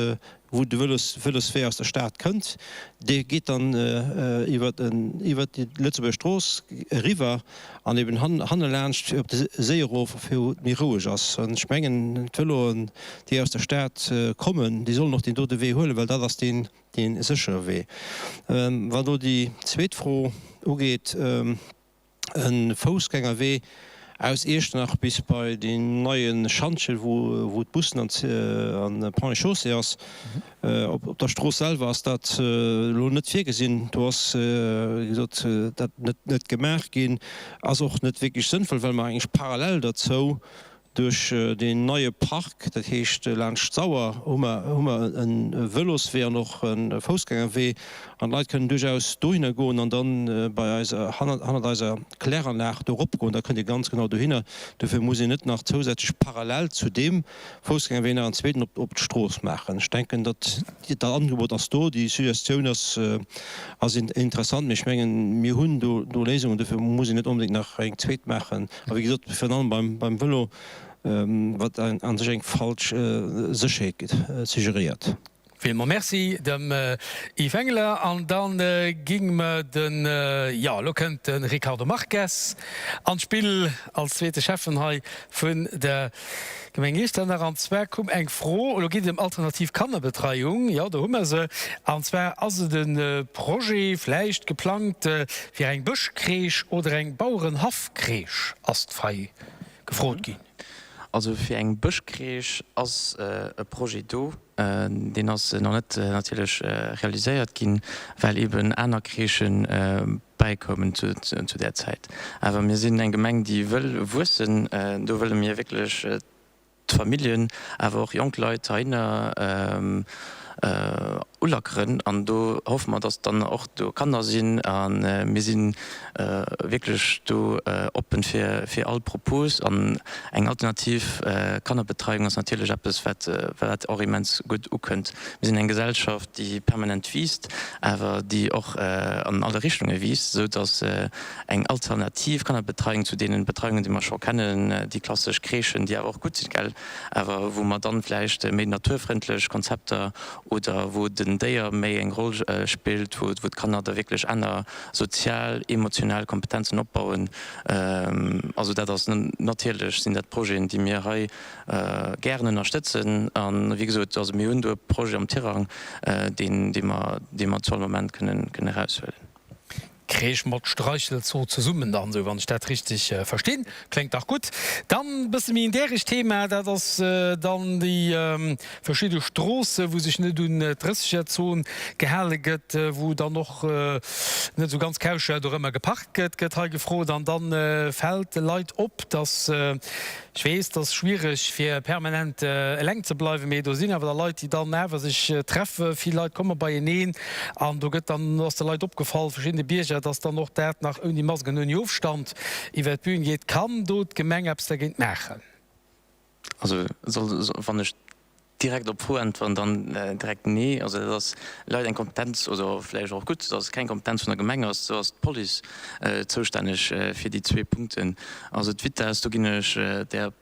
Speaker 4: wou de Vëloswee aus der Stad kënnt, dee geet dann iwwer déi Lëtzebuerger Strooss eriwwer an eben hannelaanscht fir op de Séi erof, fir wou et méi roueg ass. An ech mengen, d'Vëloen, déi aus der Stad kommen, déi sollen och deen dote Wee huelen, well dat ass deen séchere Wee. Wat elo déi zweet Fro ugeet, E Foussgängerwee aus Iechternach bis bei deen neie Schantjen, wou d'Bussen an Ponts et Chaussées ass. Op der Strooss selwer ass dat elo net virgesinn. Do ass, wéi gesot, dat net gemaach ginn. Ass och net wierklech sënnvoll, well mer eigentlech parallel derzou Duerch deen neie Park, dat heescht laanscht d'Sauer, hu mer hu mer e Vëloswee an och e Foussgängerwee an d'Leit kënnen duerchaus dohinner goen an dann bei eiser, hannert eiser Kläranlag do eropgoen. Da kënnt ee ganz genau dohinner. Dofir muss een net nach zousätzlech parallel zu deem Foussgängerwee nach en zweeten op op d'Strooss maachen. Ech denken, datt dat Angebot ass do, déi Suggestioun ass ass interessant, mee ech mengen, mir hunn do do Léisungen. Dofir muss een net onbedéngt nach eng zweet maachen. A wéi gesot, virun allem beim, beim Vëlo, wat a sech eng falsch Sécherheet suggeréiert.
Speaker 3: Villmol Merci dem Yves Engler. An da géinge mer den, jo, elo kënnt de Ricardo Marques an d'Spill als zweete Schäffen hei vun der Gemeng Iechternach. An zwar koum eng Fro, elo geet et ëm alternativ Kannerbetreiung, jo, do hu mer se. An zwar ass et e Projet vläicht geplangt fir eng Bëschcrèche oder eng Bauerenhaffcrèche, ass d'Fei gefrot ginn.
Speaker 9: Also fir eng Bëschcrèche ass e Projet do. Deen ass nach net natierlech realiséiert ginn, well eeben aner Crèchë bäikoumen zu där Zäit. Awer mir sinn eng Gemeng, déi wëll wuessen. Do wëlle mir wierklech d'Familljen, awer och jonk Leit heihinner ulackeren. An do hoffe mer, dass dann och do Kanner sinn. A mir si wierklech do oppen fir fir all Propos. An eng alternativ Kannerbetreiung ass natierlech eppes, wat wat och immens gutt ukënnt. Mir sinn eng Gesellschaft, déi permanent wiisst, awer déi och an alle Richtunge wiisst, esou dass Eng alternativ Kannerbetreiung zu deenen Betreiungen, déi mer scho kennen, déi klassesch Crèchen, déi awer och gutt sinn, gell, awer wou mer dann vläicht méi naturfrëndlech Konzepter oder wou den Déier méi eng Roll spillt, wou d'Kanner da wierklech aner sozial, emotional Kompetenzen opbauen. Also dat ass natierlech sinn dat Projeten, déi mir hei gären ënnerstëtzen. A wéi gesot, also mir hunn do e Projet am Tirang, deen, dee mer, dee mer zu all Moment kënnen, kënnen eraushuelen.
Speaker 3: Kreesch mat Streichelzoo zesummen dann, esou wann ech dat richteg verstinn. Kléngt dach gutt. Dann e bësse méi en däregt Thema, dat ass dann déi verschidde Stroosse wou sech net un d'Drëssegerzon gehale gëtt, wou dann och net esou ganz kauscher dorëmmer geparkt gëtt, gëtt hei gefrot. An dann fält de Leit op, dass Ech weess, et ass schwiereg fir permanent eleng ze bleiwen, mee do sinn awer da Leit, déi dann awer sech treffen. Vill Leit komme beieneen an do gëtt dann, ass de Leit opgefall, verschiddene Bierger, dass dann och dat nach ouni Mask an ouni Ofstand iwwer d'Bühn geet. Kann do d'Gemeng eppes dergéint maachen?
Speaker 9: Also soll, wann ech. Direkt op d'Fro äntweren, dann direkt nee. Also dat ass leider eng Kompetenz, oder vläicht och gutt, datt et keng Kompetenz vun der Gemeng ass. Do ass d'Police zoustänneg fir déi zwee Punkten. Also d'Vitess, do ginn ech där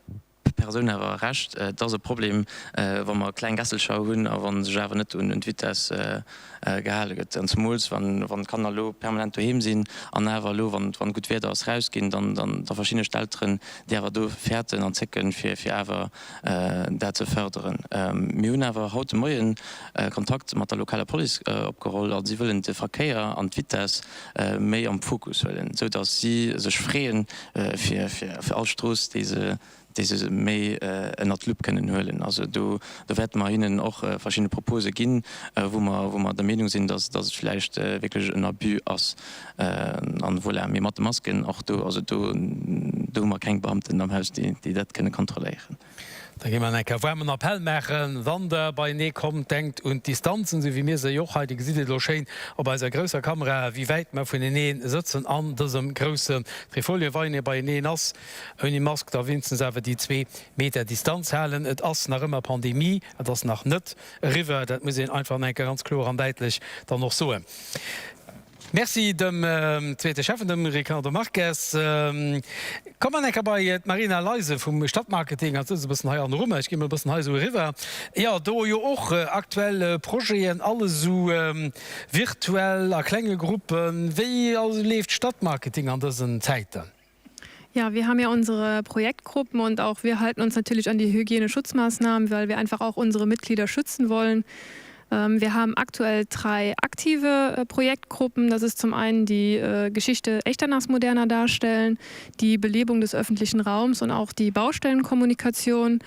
Speaker 9: Persoun awer Recht, et ass e Problem, wa mer kleng Gässelcher hunn a wa sech awer net un d'Vitess gehale gëtt. An zemools wann d'Kanner elo permanent doheem sinn an awer elo, wann gutt Wieder ass, rausginn, dann da verstinn ech d'Elteren, déi awer do fäerten an zécken, fir awer dat ze fërderen. Mir hunn awer haut de Moien Kontakt mat der lokaler Police opgeholl a si wëllen de Verkéier an d'Vitess méi am Fokus huelen, esou datt si sech freeën, fir all Strooss, déi se déi se méi ënnert d'Lupp kënnen huelen. Also do wäerte mer hinnen och verschidde Propose ginn, wou mer, wou mer der Meenung sinn, dass, dass et vläicht wierklech en Abus ass. An voilà, mee mat de Masken och do, also do, do hu mer keng Beamten am Haus, déi, déi dat kënne kontrolléieren.
Speaker 3: Da gi mer nach eng Kéier waarmen Appell maachen, Wann Der beienee kommt, denkt un d'Distanzen, esou wéi mir se jo och hei, Dir gesitt et elo schéin op eiser grousser Kamera, wéi wäit mer vunenee sëtzen an dësem grousse Trifolien. Wann ee beieneen ass, Ouni Mask da wéinstens awer déi zwee Meter Distanz halen. Et ass nach ëmmer Pandemie, et ass nach net eriwwer. Dat muss een einfach nach eng Kéier ganz kloer an däitlech dann och soen. Merci dem zweete Schäffen, dem Ricardo Marques. Komme mer nach eng Kéier bei d'Marina Leise vum Stadtmarketing. Hatt sëtzt e bëssen hei hanneru mer. Ech gi mol e bëssen hei esou eriwwer. Jo, do jo och aktuell Projeten, alles esou virtuell a klenge Gruppen. Wéi leeft Stadtmarketing an dësen Zäiten?
Speaker 5: Ja, wir haben ja unsere Projektgruppen und auch wir halten uns natürlich an die Hygieneschutzmaßnahmen, weil wir einfach auch unsere Mitglieder schützen wollen. Ähm, wir haben aktuell drei aktive äh, Projektgruppen. Das ist zum einen die äh, Geschichte Echternachsmoderner darstellen, die Belebung des öffentlichen Raums und auch die Baustellenkommunikation.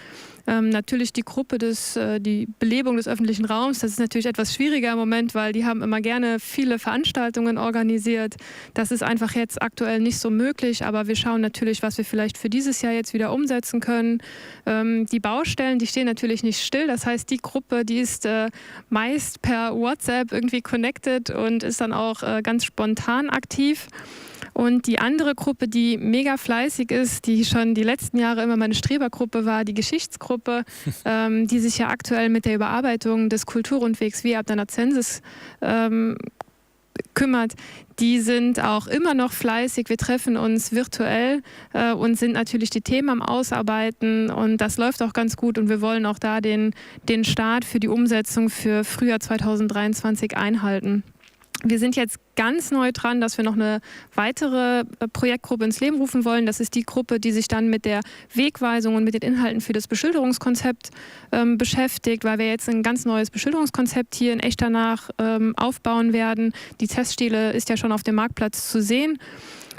Speaker 5: Ähm, natürlich die Gruppe des äh, die Belebung des öffentlichen Raums, das ist natürlich etwas schwieriger im Moment, weil die haben immer gerne viele Veranstaltungen organisiert. Das ist einfach jetzt aktuell nicht so möglich, aber wir schauen natürlich, was wir vielleicht für dieses Jahr jetzt wieder umsetzen können. Ähm, die Baustellen, die stehen natürlich nicht still. Das heißt, die Gruppe, die ist äh, meist per WhatsApp irgendwie connected und ist dann auch äh, ganz spontan aktiv. Und die andere Gruppe, die mega fleißig ist, die schon die letzten Jahre immer meine Strebergruppe war, die Geschichtsgruppe, ähm, die sich ja aktuell mit der Überarbeitung des Kulturrundwegs wie ab der Zensis ähm, kümmert, die sind auch immer noch fleißig. Wir treffen uns virtuell äh, und sind natürlich die Themen am Ausarbeiten und das läuft auch ganz gut und wir wollen auch da den, den Start für die Umsetzung für Frühjahr 2023 einhalten. Wir sind jetzt ganz neu dran, dass wir noch eine weitere äh, Projektgruppe ins Leben rufen wollen. Das ist die Gruppe, die sich dann mit der Wegweisung und mit den Inhalten für das Beschilderungskonzept ähm, beschäftigt, weil wir jetzt ein ganz neues Beschilderungskonzept hier in Echternach ähm, aufbauen werden. Die Teststele ist ja schon auf dem Marktplatz zu sehen.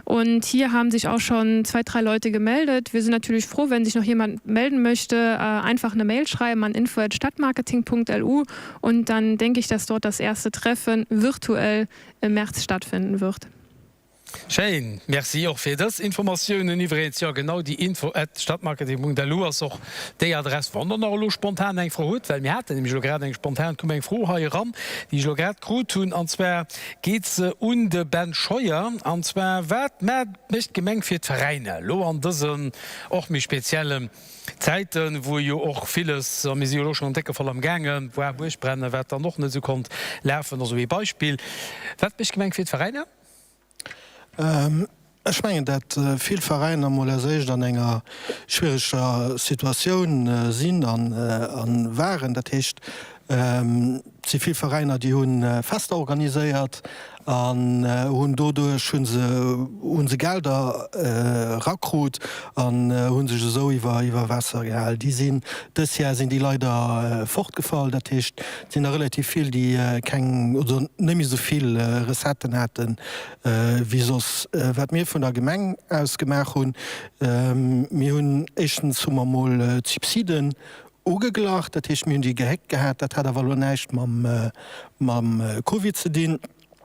Speaker 5: Und hier haben sich auch schon zwei, drei Leute gemeldet. Wir sind natürlich froh, wenn sich noch jemand melden möchte, äh, einfach eine Mail schreiben an info@stadtmarketing.lu und dann denke ich, dass dort das erste Treffen virtuell im März stattfinden wird.
Speaker 3: Schéin, Merci och fir dës Informatiounen. Iwwregens, jo genau, déi info at stadtmarketing.lu ass och déi Adress, wann Der nach elo spontan eng Fro hutt, well mir haten nämlech elo grad eng spontan, koum eng Fro hei eran, déi ech elo grad krut hunn, an zwar geet se un de Ben Scheuer, an zwar, Wat mécht d'Gemeng fir d'Veräiner elo an dësen och méi speziellen Zäiten, wou jo och villes, a mir si jo elo schonn am décke Fall am gaangen, war Buergbrennen, wat dann och net esou konnt lafen, also ee Beispill. Wat mécht d'Gemeng fir d'Veräiner?
Speaker 8: Ech mengen, dat vill Veräiner emol als éischt an enger schwiereger Situatioun sinn a waren. Dat heescht, et si vill Veräiner, déi hu Fester organiséiert an hunn doduerch hu se hu se Gelder erakrut an hu sech esou iwwer iwwer Waasser gehal. Déi sinn dës Jar sinn déi leider fortgefall. Dat heescht, et sinn der relativ vill, déi keng oder net méi esou vill Recetten haten wéi soss. Wat mir vun der Gemeng aus gemaach hunn, mir hunn éischtens hu mer mol d'Subsiden ugeglach, dat heescht mir hunn déi gehéckt gehat, dat hat awer elo näischt mam Covid ze dinn.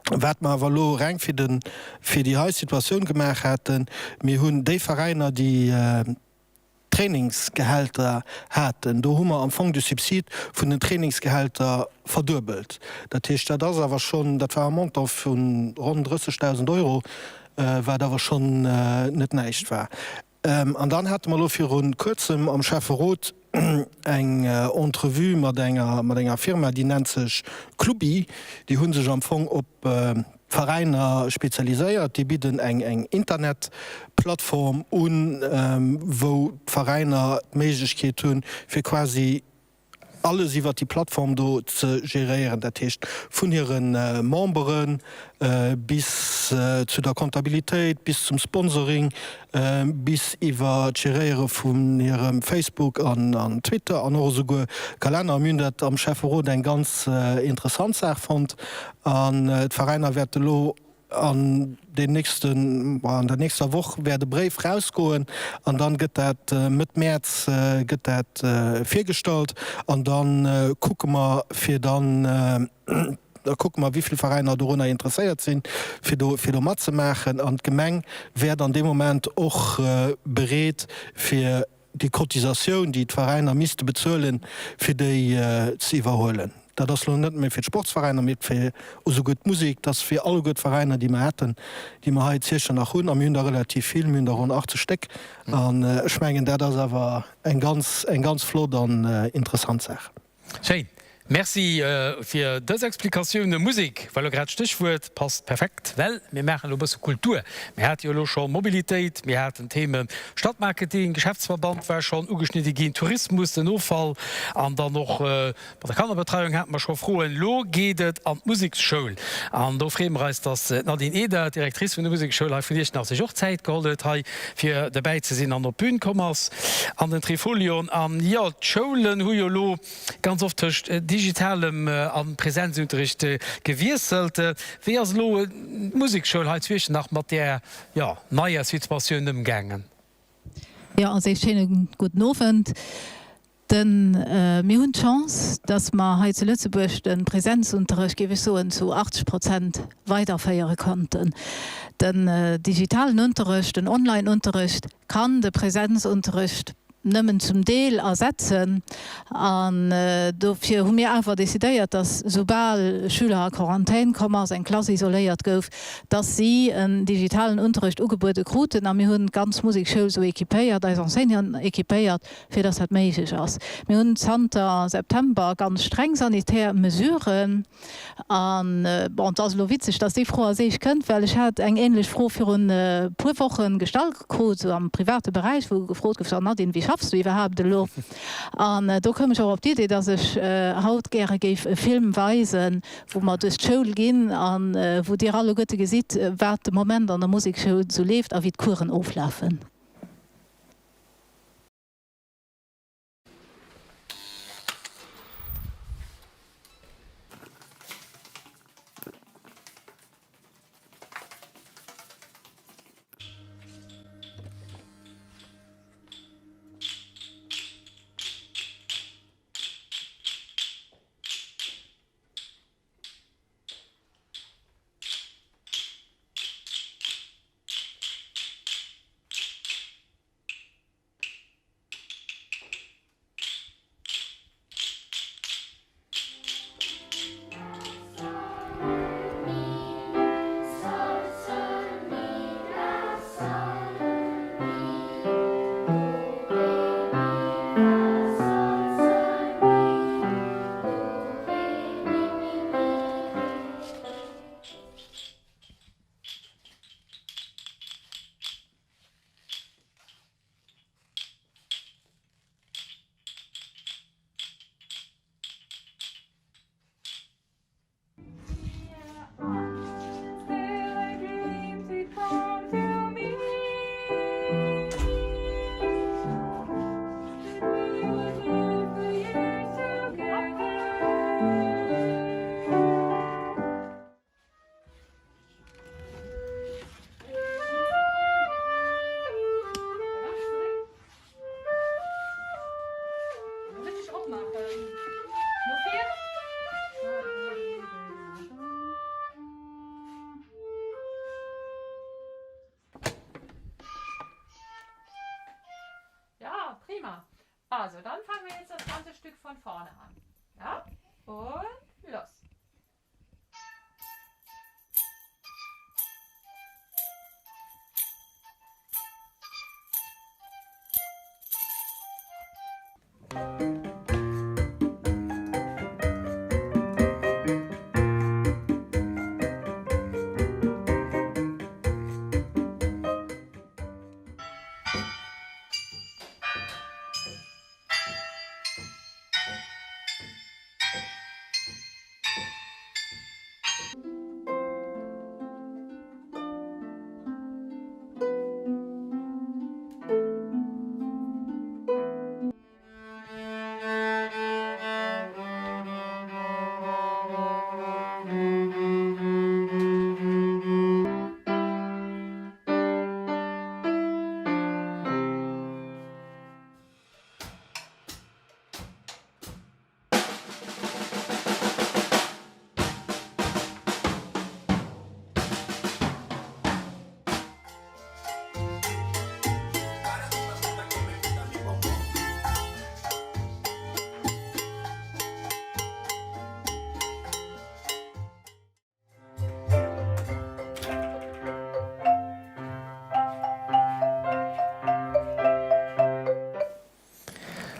Speaker 8: Wat mer awer elo reng fir de fir déi hei Situatioun gemaach haten, mir hunn déi Veräiner déi Trainingsgehälter haten, do hu mer am Fong de Subsid vun den Trainingsgehälter verduebelt. Dat heescht, dat ass awer schonn, dat war e Montant vu ronn 30.000 Euro, wat awer schonn net näischt war. An dann hate mer elo viru Kuerzem am Schäfferot. eng Entrevue mat enger mat enger Firma, déi nennt sech Clubi. Déi hu sech am Fong op Veräiner spezialiséiert. Déi bidden eng eng Internetplattform un, wou d'Veräiner d'Méiglechkeet hunn, fir quasi alles iwwert déi Plattform do ze geréieren, dat heescht vun hire Membere bis zu der Comptabilitéit, bis zum Sponsoring, bis iwwer d'Geréiere vun hirem Facebook an Twitter an och esouguer Kalenner. Mir hunn dat am Schäfferot eng ganz interessant Saach fonnt an d'Veräiner wäerte lo An den nächsten, an der nächster Woch wäert e Bréif rausgoen an dann gëtt dat Mëtt Mäerz gëtt dat virgestallt an da kucke mer fir dann, da kucke mer wéi vill Veräiner dorunner interesséiert sinn, fir do, fir do matzemaachen. An d'Gemeng wäert an deem Moment och bereet fir déi Cotisatioun, déi d'Veräiner misste bezuelen, fir déi ze iwwerhuelen. Dat ass elo net méi fir d'Sportsveräiner, mee fir esouguer d'Musek, dat ass fir alleguer d'Veräiner, déi mer hätten, déi mer hei zu Iechternach hunn. A mir hunn der relativ vill, mir hunn der ronn 80 Stéck. An ech mengen, dat ass awer eng ganz, eng ganz flott an interessant Saach.
Speaker 3: Schéin. Merci fir dës Explikatioune. Musek war elo grad d'Stéchwuert, passt perfekt, well mir maachen elo e bësse Kultur. Mir hate jo elo scho Mobilitéit, mir haten d'Theme Stadtmarketing, Geschäftsverband war schonn ugeschnidde ginn, Tourismus, den Offall an dann och bei der Kannerbetreiung hate mer scho Froen. Elo geet et an d'Museksschoul an do freeë mer eis, dass d'Nadine Eder, d'Directrice vun der Museksschoul hei vun Iechternach, sech och Zäit geholl huet hei fir derbäi ze sinn an op d'Bün komm ass an den Trifolion. An jo, d'Schoulen hu jo elo Ganz oft tëscht digitalem a Präsenzunterricht gewiesselt. Wéi ass elo d'Musekschoul hei zu Iechternach mat där, jo, neier Situatioun ëmgaangen?
Speaker 10: Jo, als éischt schéine gudden Owend. De mir hunn d'Chance, dass mer hei zu Lëtzebuerg de Präsenzunterrecht, géif ech soen, zu 80 Prozent weiderféiere konnten. Den digitalen Unterrecht, den Online-Unterrecht kann de Präsenzunterrecht nëmmen zum Deel ersetzen. An dofir hu mir awer decidéiert, dass soubal Schüler a Quarantän komm ass, eng Klass isoléiert gouf, dass si en digitalen Unterrecht ugebuede kruten. A mir hunn d'ganz Musekschoul esou équipéiert, eis Enseignanten équipéiert, fir dass dat méiglech ass. Mir hunn zanter September ganz streng sanitär Mesuren. An, bon, et ass elo witzeg, dass déi Fro als éischt kënnt, well ech hat eng ähnlech Fro virun e puer Woche gestallt krut, esou am private Beräich, wou gefrot gouf, So Nadine, wéi schaffs du iwwerhaapt elo? An do koum ech och op d'Idee, dass ech haut gäre géif e Film weisen, wou mer duerch d'Schoul ginn a wou Dir alleguerte gesitt, wat de Moment an der Musekschoul esou leeft a wéi d'Coursen oflafen.
Speaker 11: Ja, prima. Also, dann fangen wir jetzt das ganze Stück von vorne an. Ja? Und los.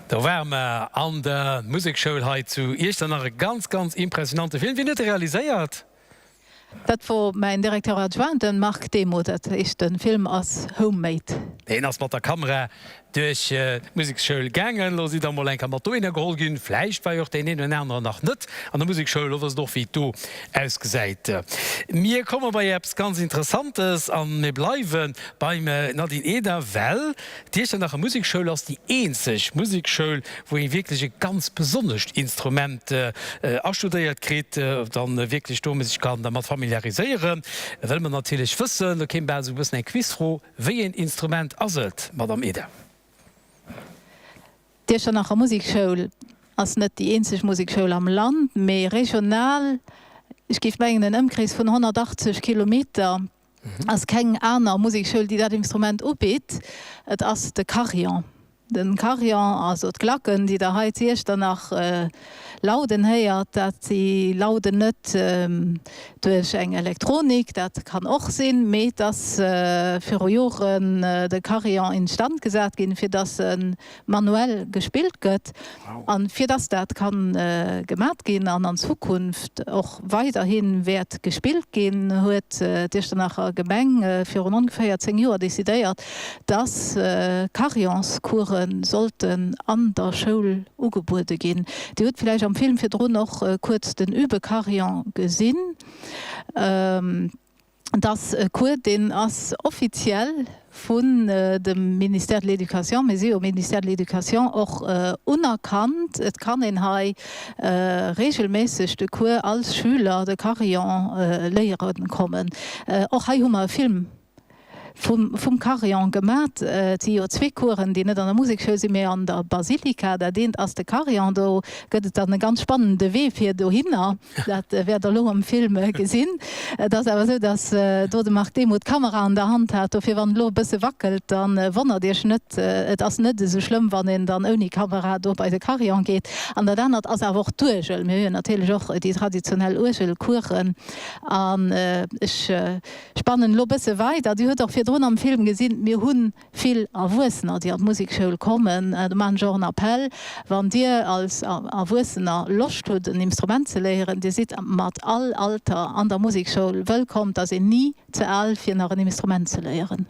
Speaker 3: Do ware mer an der Musekschoul hei zu Iechternach. E ganz, ganz impressionante Film. Wien huet e realiséiert?
Speaker 10: Dat wor mäin Directeur adjoint, den Marc Demuth. Dat heescht, den Film ass homemade.
Speaker 3: Hien ass mat der Kamera duerch d'Musekschoul gaangen. Elo sidd der mol eng Kéier mat dohinner geholl ginn. Vläicht war jo och deen een oder aneren nach net an der Musekschoul. Elo wësst och wéi et do ausgesäit. Mir komme bei eppes ganz Interessantes a mir bleiwe beim Nadine Eder, well D'Iechternacher Musekschoul ass déi eenzeg Musekschoul, wou ee wierklech e ganz besonnescht Instrument astudéiert kritt, dann wierklech do sech kann dermat familiariséieren. Wëlle mer natierlech wëssen, do kéim bal esou e bëssen eng Quizfro, Wéi een Instrument ass et, Madame Eder?
Speaker 10: D'Iechternacher Musekschoul ass net déi eenzeg Musekschoul am Land, mee regional, ech géif mengen en Ëmkrees vun 180 Kilometer, ass keng aner Musekschoul, déi dat Instrument ubitt. Et ass de Carillon. De Carillon, also d'Klacken, déi Der hei zu Iechternach lauden héiert, dat si lauden net duerch eng Elektronik, dat kann och sinn, mee et ass viru Joren de Carillon instand gesat ginn, fir dass e manuell gespillt gëtt. An fir dass dat kann gemat ginn an an Zukunft och weiderhi wäert gespillt ginn, huet d'Iechternacher Gemeng virun ongeféier 10 Joer decidéiert, dass Carillonscourse sollten an der Schoul ugebuede ginn. Dir hutt villäicht am Film virdrun och kuerz den Übe-Carillon gesinn. Et ass e Cours, deen ass offiziell vun dem Ministère de l'Éducation, mir si jo Ministère de l'Éducation, och unerkannt. Et kann een hei regelméisseg de Cours als Schüler, de Carillon léiere kommen. Och hei hu mer e Film vum Carillon gemat. Et si jo zwee Coursen, déi net an der Musekschoul sinn, mee an der Basilika. Dat eent ass de Carillon, do gëtt et dann e ganz spannende Wee fir dohinner. Dat wäert der elo am Film gesinn. Et ass awer esou, datt do de Marc Demuth d'Kamera an der Hand hat. Dofir, wann et elo e bësse wackelt, da wonnert iech net. Et ass net esou schlëmm, wann een dann ouni Kamera do bei de Carillon geet. An dat anert ass awer och d'Uergel. Mir hu jo natierlech och déi traditionell Uergelcoursen. An ech spannen elo e bësse weider. Dir hutt och virdrun am Film gesinn, mir hunn Vill Erwuessener, déi an d'Musekschoul kommen, do maachen ech och en Appell, Wann Dir als Erwuessener Loscht hutt, en Instrument ze léieren, Dir sidd mat all Alter an der Musekschoul wëllkomm. Et ass een ni ze al, fir nach en Instrument ze léieren.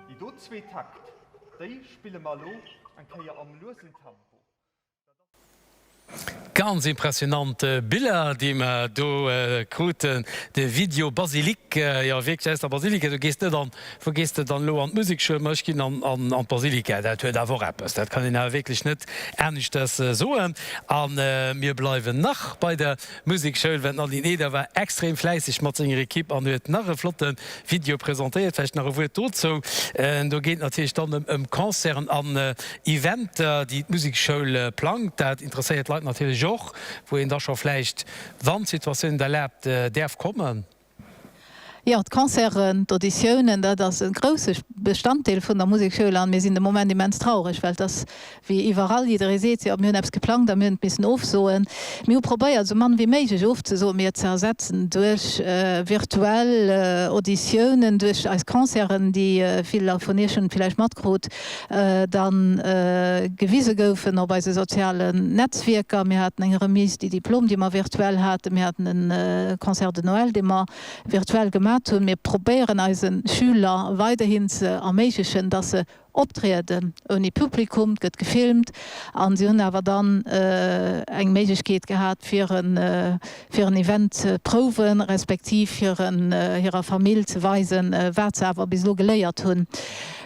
Speaker 12: Déi do zwee Takt, déi spille mer elo eng Kéier am luesen Tempo.
Speaker 3: Ganz impressionant Biller déi mer do kruten. De Video Basilique, jo wierklech aus der Basilika. Du gees net an, wou gees de dann elo an d'Musekschoul? Ma ech ginn an d'Basilika. Dat huet awer och eppes, dat kann een awer wierklech net aneschters soen. A mir bleiwen nach bei der Musekschoul, well d'Nadine Eder war extrem fläisseg mat senger Ekipp an huet nach e flotte Video presentéiert. Vläicht nach e Wuert dozou, Do geet et natierlech dann ëm Concerten an Eventer, déi d'Musekschoul plangt. Dat interesséiert d'Leit natierlech och, wou een da scho vläicht, wann d'Situatioun et erlaabt, däerf kommen.
Speaker 10: Jo, d'Concerten, d'Auditiounen, dat ass e grousse Bestanddeel vun der Musekschoul an mir sinn de Moment immens traureg, well et ass wéi iwwerall, jidderee seet, jo mir hunn eppes geplangt a mir hunn et missen ofsoen. Mir hu probéiert, esou mann wéi méiglech ofzesoen, mee et ze ersetzen duerch virtuell Auditiounen, duerch eis Concerten, déi vill vun Iech hunn et villäicht matkrut, dann gewise goufen op eise sozialen Netzwierker. Mir haten eng Remise des diplômes, déi mer virtuell haten. Mir haten e Concert de Noël, dee mer virtuell gemat hunn. Mir probéieren eise Schüler weiderhin ze erméiglechen, dass se optrieden ouni Publikum. Et gëtt gefilmt a si hunn awer dann eng Méiglechkeet gehat, fir fir en Event ze prouwen, respektiv hiren, hirer Famill ze weisen, wat se awer bis elo geléiert hunn.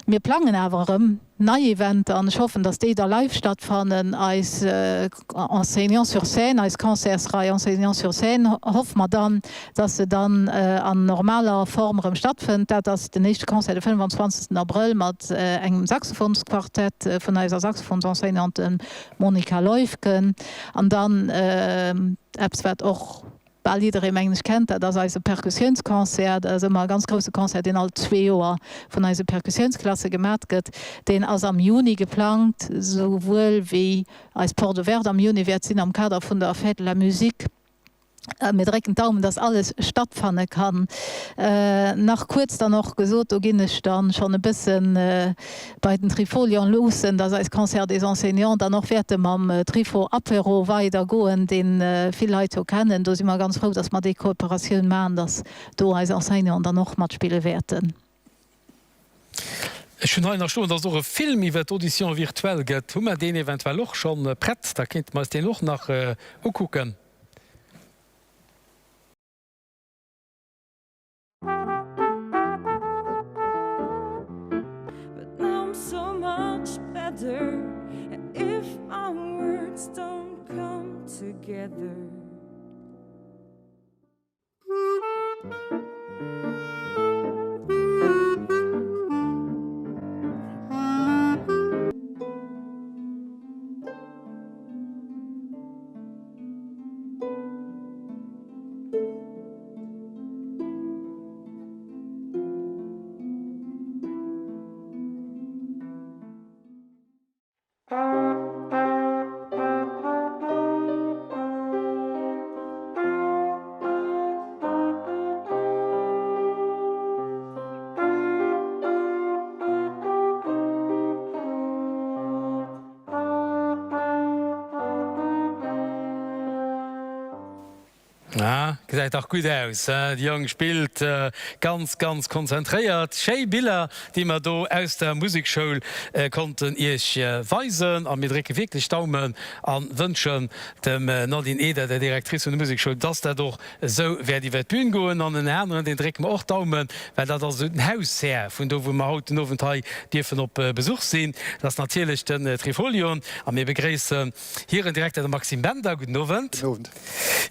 Speaker 10: Mir plangen awer erëm nei Eventer an ech hoffen, dass déi da live stattfannen. Eis Enseignants sur scène, eis Concertsrei Enseignants sur scène hoffe mer dann, dass se dann an normaler Form erëm stattfënnt. Dat ass den éischte Concert de 25 Abrëll mat engem Saxophonsquartett vun eiser Saxophonsenseignante Monika Leufgen. An dann eppes wat och bal jidderee mengen ech kennt, dat ass eise Perkussiounsconcert. Dat ass ëmmer e ganz grousse Concert, deen all zwee Joer vun eise Perkussiounsklasse gemat gëtt. Deen ass am Juni geplangt, souwuel wéi eis Porte ouverte am Juni wäert sinn am Kader vun der Fête de la Musique. Mir drécken d'Daumen, dass alles stattfanne kann. Nach kuerz dann och gesot, do ginn ech dann schonn e bësse bei den Trifolion luussen, dass eis Concerts des enseignants dann och wäerte mam Trifo Apéro weider goen, dee vill Leit jo kennen. Do si mer ganz frou, dass mer déi Kooperatioun maachen, dass do eis Enseignanten dann och matspille wäerten.
Speaker 3: Ech hunn hei nach stoen, dass et och e Film iwwer d'Audition virtuelle gëtt. Hu mer deen eventuell och schonn prett? Da kéinte mer eis deen och nach ukucken. Ah, gesäit dach gutt aus, he? De Jong spillt ganz, ganz konzentréiert. Schéi Biller, déi mer do aus der Musekschoul konnten Iech weisen. A mir drécke wierklech d'Daumen a wënschen dem Nadine Eder, der Directrice vun der Musekschoul, dass dat och esou wäert iwwer d'Bün goen. An en aneren, deen drécke mer och d'Daumen, well dat ass esou den Haushär vun do, wou mer haut den Owend hei dierfen op Besuch sinn. Dat ass natierlech den Trifolion. A mir begréissen hiren Direkter, de Maxime Bender. Gudden Owend.
Speaker 13: Gudden Owend.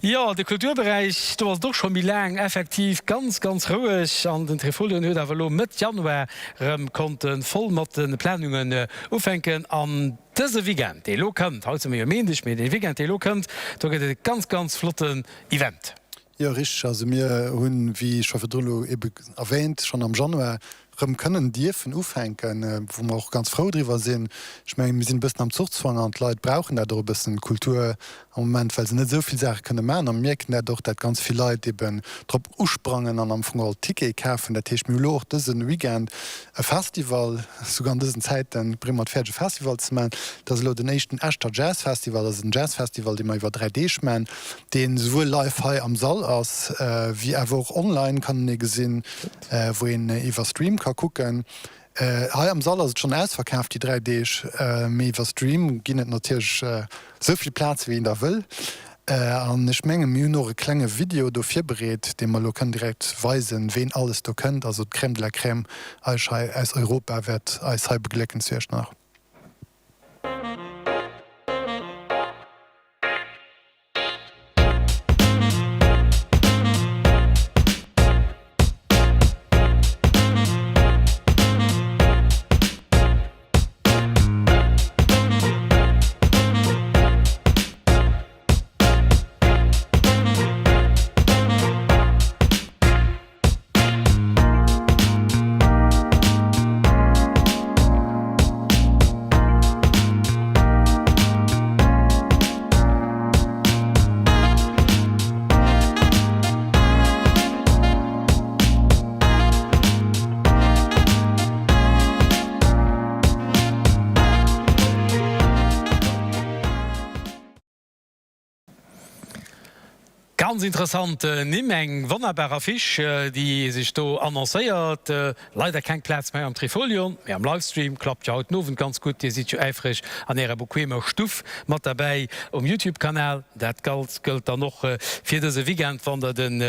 Speaker 3: Jo, de Kulturberäich, do ass et och scho méi laang effektiv ganz, ganz roueg. An den Trifolion huet awer elo Mëtt Januar erëm konnte voll mat de Planungen ufänken. An dëse Weekend, dee elo kënnt, haut si mer jo Méindeg, mee dee Weekend, dee elo kënnt, do gëtt et e ganz, ganz flotten Event.
Speaker 13: Jo, richteg. Also mir hunn, wéi scho virdrun elo ebe erwähnt, schonn am Januar rëm kënnen dierfen ufänken, wou mer och ganz frou driwwer sinn. Ech mengen, mir sinn e bëssen am Zuchzwang an d'Leit brauchen dat och e bëssen, d'Kultur am Moment, well se net esou vill Saache kënne maachen. A mir mierken dat och, dat ganz vill Leit eben drop usprangen an am Fong all Ticket kafen. Dat heescht, mir hu lo och dëse Weekend e Festival, souguer an dësen Zäiten brénge mer et fäerdeg e Festival ze maachen. Dat ass elo den éischten Echter Jazz Festival. Dat ass en Jazzfestival, dee mer iwwer 3 Deeg maachen, dee souwuel live hei am Sall ass, wéi awer och online kann een e gesinn, wou een iwwer Stream ka kucken. Hei am Sall ass et schonn ausverkaaft déi 3 Deeg, mee iwwer Stream ginn et natierlech esou vill Plaze wéi een der wëll. An ech menge mir hunn och e klenge Video do virbereet, dee mer elo kënnen direkt weisen, ween alles do kënnt. Also d'Crème de la Crème eich hei aus Europa wäert eis hei beglécken zu Iechternach.
Speaker 3: Ganz interessant Nimm, eng wonnerbar Affiche déi sech do annoncéiert. Leider keng Plaz mei am Trifolion, mee am Livestream klappt jo haut den Owend ganz gutt. Dir sidd jo äifreg an ärer bequemer Stuff mat derbäi um Youtube Kanal. Dat Ganzt gëllt dann och fir dëse Weekend, wann der den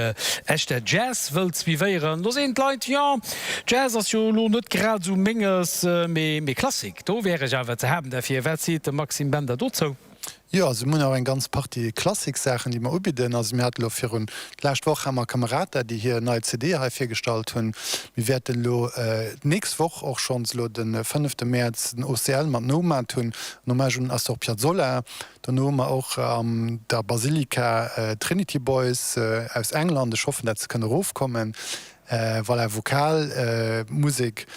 Speaker 3: Echter Jazz wëllt suivéieren. Do seen d'Leit, jo Jazz ass jo elo net grad esou menges, mee Klassik, do wär ech awer ze haben derfir. Wat seet de Maxime Bender dozou?
Speaker 13: Jo, also mir hunn och eng ganz Partie Klassik-Saachen, déi mer ubidden. Also mir hate lo virun, d'lescht Woch hate mer Camerata, déi hir nei CD hei virgestallt hunn. Mir wäerten elo d'nächst Woch och schonns elo de fënnefte Mäerz den OCL mat Nomad hunn, en Hommage un Astor Piazzolla. Dono hu mer och an der Basilika d'Trinity Boys aus England, ech hoffen, dat se kënne erofkommen. Voilà, Vokal Musek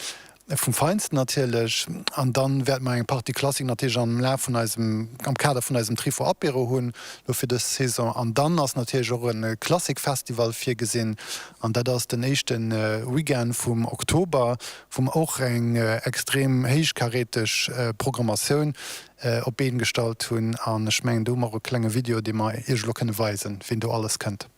Speaker 13: vum Feinsten natierlech. An dann wäerte mer eng Partie Klassik natierlech am Laf vun eisem, am Kader vun eisem Trifo Apéro hunn, elo fir dës Saison. An dann ass natierlech och e Klassikfestival virgesinn, an dat ass den éischte Weekend vum Oktober, wou mer och eng extrem héichkaräteg Programmatioun op d'Been gestallt hunn. An ech mengen, do hu mer och e klenge Video, dee mer Iech elo kënne weisen, wien do alles kënnt.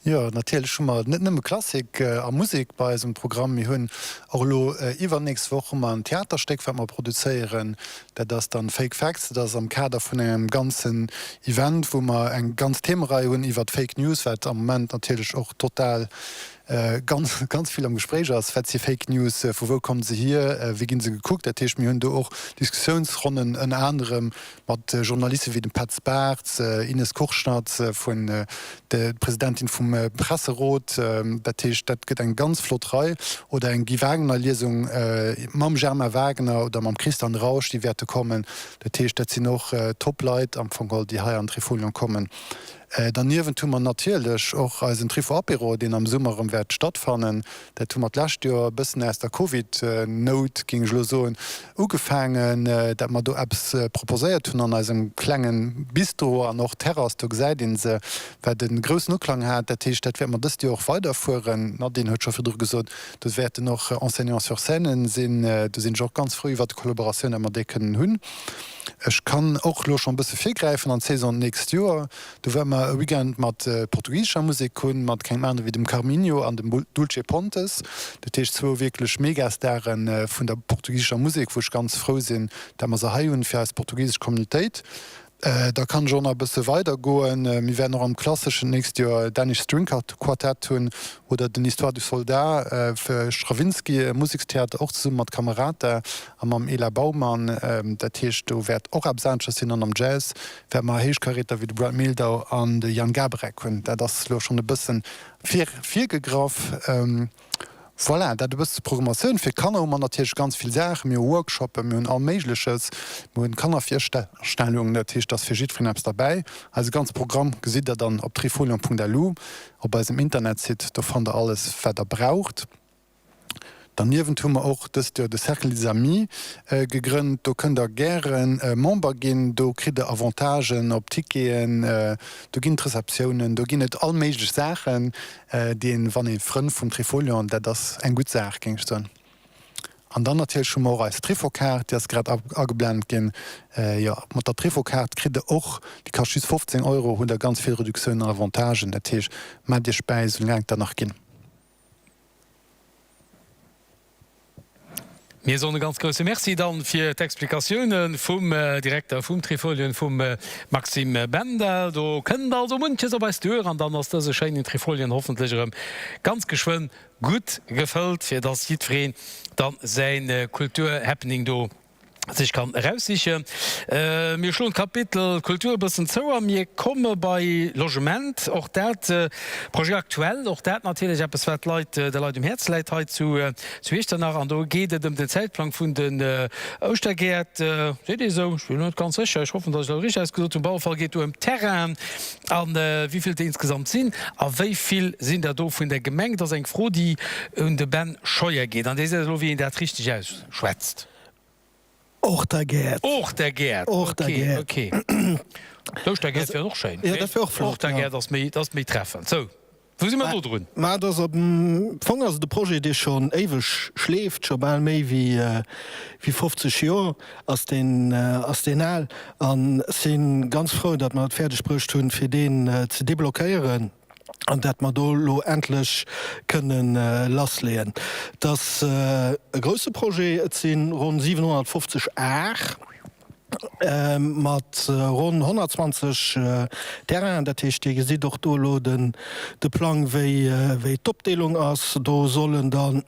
Speaker 13: Jo, natierlech hu mer net nëmme Klassik a Musek bei eisem Programm. Mir hunn och elo iwwernächst Woch hu mer en Theaterstéck, wat mer produzéieren. Dat ass dann Fake Facts. Dat ass am Kader vun engem ganzen Event, wou mer eng ganz Themerei hunn iwwert Fake News, wat am Moment natierlech och total ganz, ganz vill am Gespréich ass. Wat si Fake News? Vu wou kommen se hier? Wéi ginn se gekuckt? Dat heescht, mir hunn do och Diskussiounsronnen ënner anerem mat Journaliste wéi dem Petz Bartz, Ines Kurschat vun der Presidentin vum Presserot. Dat heescht, dat gëtt eng ganz flott Rei. Oder eng Guy Wagner-Liesung mam Germain Wagner oder mam Christian Rausch, déi wäerte kommen. Dat heescht, dat sinn och Top-Leit am Fong geholl, déi hei an d'Trifolion kommen. Derniewent hu mer natierlech och eisen Trifo-Apéro, deen am Summer erëm wäert stattfannen. Dat hu mer d'lescht Joer e bëssen aus der Covid-Nout, géing ech elo soen, ugefaangen, dat mer do eppes proposéiert hunn an eisem klenge Bistro an och Terrass, do gesäit ee se, wat e groussen Uklang hat. Dat heescht, dat wäerte mer dëst Joer och weiderfueren. D'Nadine huet scho virdru gesot, do wäerten och Enseignants sur scène sinn. Do sinn ech och ganz frou iwwert d'Kollaboratioun, dat mer déi kënnen hunn. Ech kann och elo schonn e bësse virgräifen an d'Saison d'nächst Joer. Do wäerte mer e Weekend mat portugisescher Musek hunn, mat kengem anere wéi dem Carminho an dem Dulce Pontes. Dat heescht zwou wierklech Megastare vun der portugisescher Musek, wou ech ganz frou sinn, dat mer se hei hunn fir eis portugisesch Communautéit. Da kann ech och nach e bësse weider goen. Mir wäerten och am Klasseschen d'nächst Joer Danish String Quartet hunn oder den Histoire du Soldat fir Stravinsky, e Musekstheater, och zesumme mat Camerata a mam Ela Baumann. Dat heescht, do wäert och eppes aneschters sinn. An am Jazz wäerte mer Héichkaräter wéi de Brad Mehldau an de Jan Garbarek hunn. Dat ass elo schonn e bësse virgegraff. Voilà, dat e bësse zur Programmatioun. Fir d'Kanner hu mer natierlech ganz vill Saachen. Mir hu Workshoppen, mir hunn all Méigleches. Mir hunn Kannervirstellungen, dat heescht, et ass fir jiddwereen eppes derbäi. Eise ganze Programm gesitt der dann op trifolion.lu, op eisem Internetsite. Do fannt der alles, wat der braucht. Derniewent hu mer och dëst Joer de Cercle des Amis gegrënnt. Do kënnt der gäre Member ginn. Do kritt der Avantagen op Ticketen, do ginn et Receptiounen, do ginn et all méiglech Saachen, déi een, wann ee Frënn vum Trifolion, dat ass eng gutt Saach, géing ech soen. An dann natierlech hu mer och eis Trifokaart, déi ass grad ageblent ginn. Jo, mat der Trifokaart kritt der och, déi kascht just 15 Euro, hutt der ganz vill Reduktiounen an Avantagen. Dat heescht, maacht iech bäi, soulaang et der nach ginn.
Speaker 3: Mir soen e ganz grousse Merci dann fir d'Explikatioune vum Direkter vum Trifolion, vum Maxime Bendel. Do kënnt also munches op eis duer an dann ass dëse schéinen Trifolion hoffentlech erëm ganz geschwënn gutt gefëllt, fir dass jiddwereen dann säin Kulturhappening do sech kann eraussichen. Mir schloen d'Kapitel Kultur e bëssen zou a mir komme bei Logement. Och dat, Projet actuel, och dat natierlech eppes, wat d'Leit, de Leit um Häerz läit hei zu Iechternach. An do geet et ëm den Zäitplang vun den Ouschtergäert. Seet ee sou? Ech sinn net ganz sécher. Ech hoffen, datt ech elo richteg ausgesot hunn. Op alle Fall geet do ëm d'Terrainen a wéi vill et insgesamt sinn a wéi vill sinn der do vun der Gemeng. Dat ass eng Fro, déi un de Ben Scheuer geet. An dee seet elo, wéi een dat richteg ausschwätzt.
Speaker 8: Ochtergäert.
Speaker 3: Ochtergäert, ok, ok. D'Ouschtergäert wier och schéin.
Speaker 8: Jo, dat wier och flott, jo.
Speaker 3: Ochtergäert ass méi, dat ass méi treffend. Sou, wou si mer do drun?
Speaker 8: Ma et ass am Fong ass et e Projet, dee schonn éiweg schleeft, scho bal méi wéi 50 Joer ass deen, ass deen al. An ech si ganz frou, datt mer et fäerdeg bruecht hunn, fir deen ze deblockéieren. an dat mer do elo endlech kënnen lassleeën. Et ass e grouse Projet, et si ronn 750 Ar mat ronn 120 Terrainen. Dat heescht, Dir gesitt och do elo de Plang, wéi d'Opdeelung ass. Do sollen dann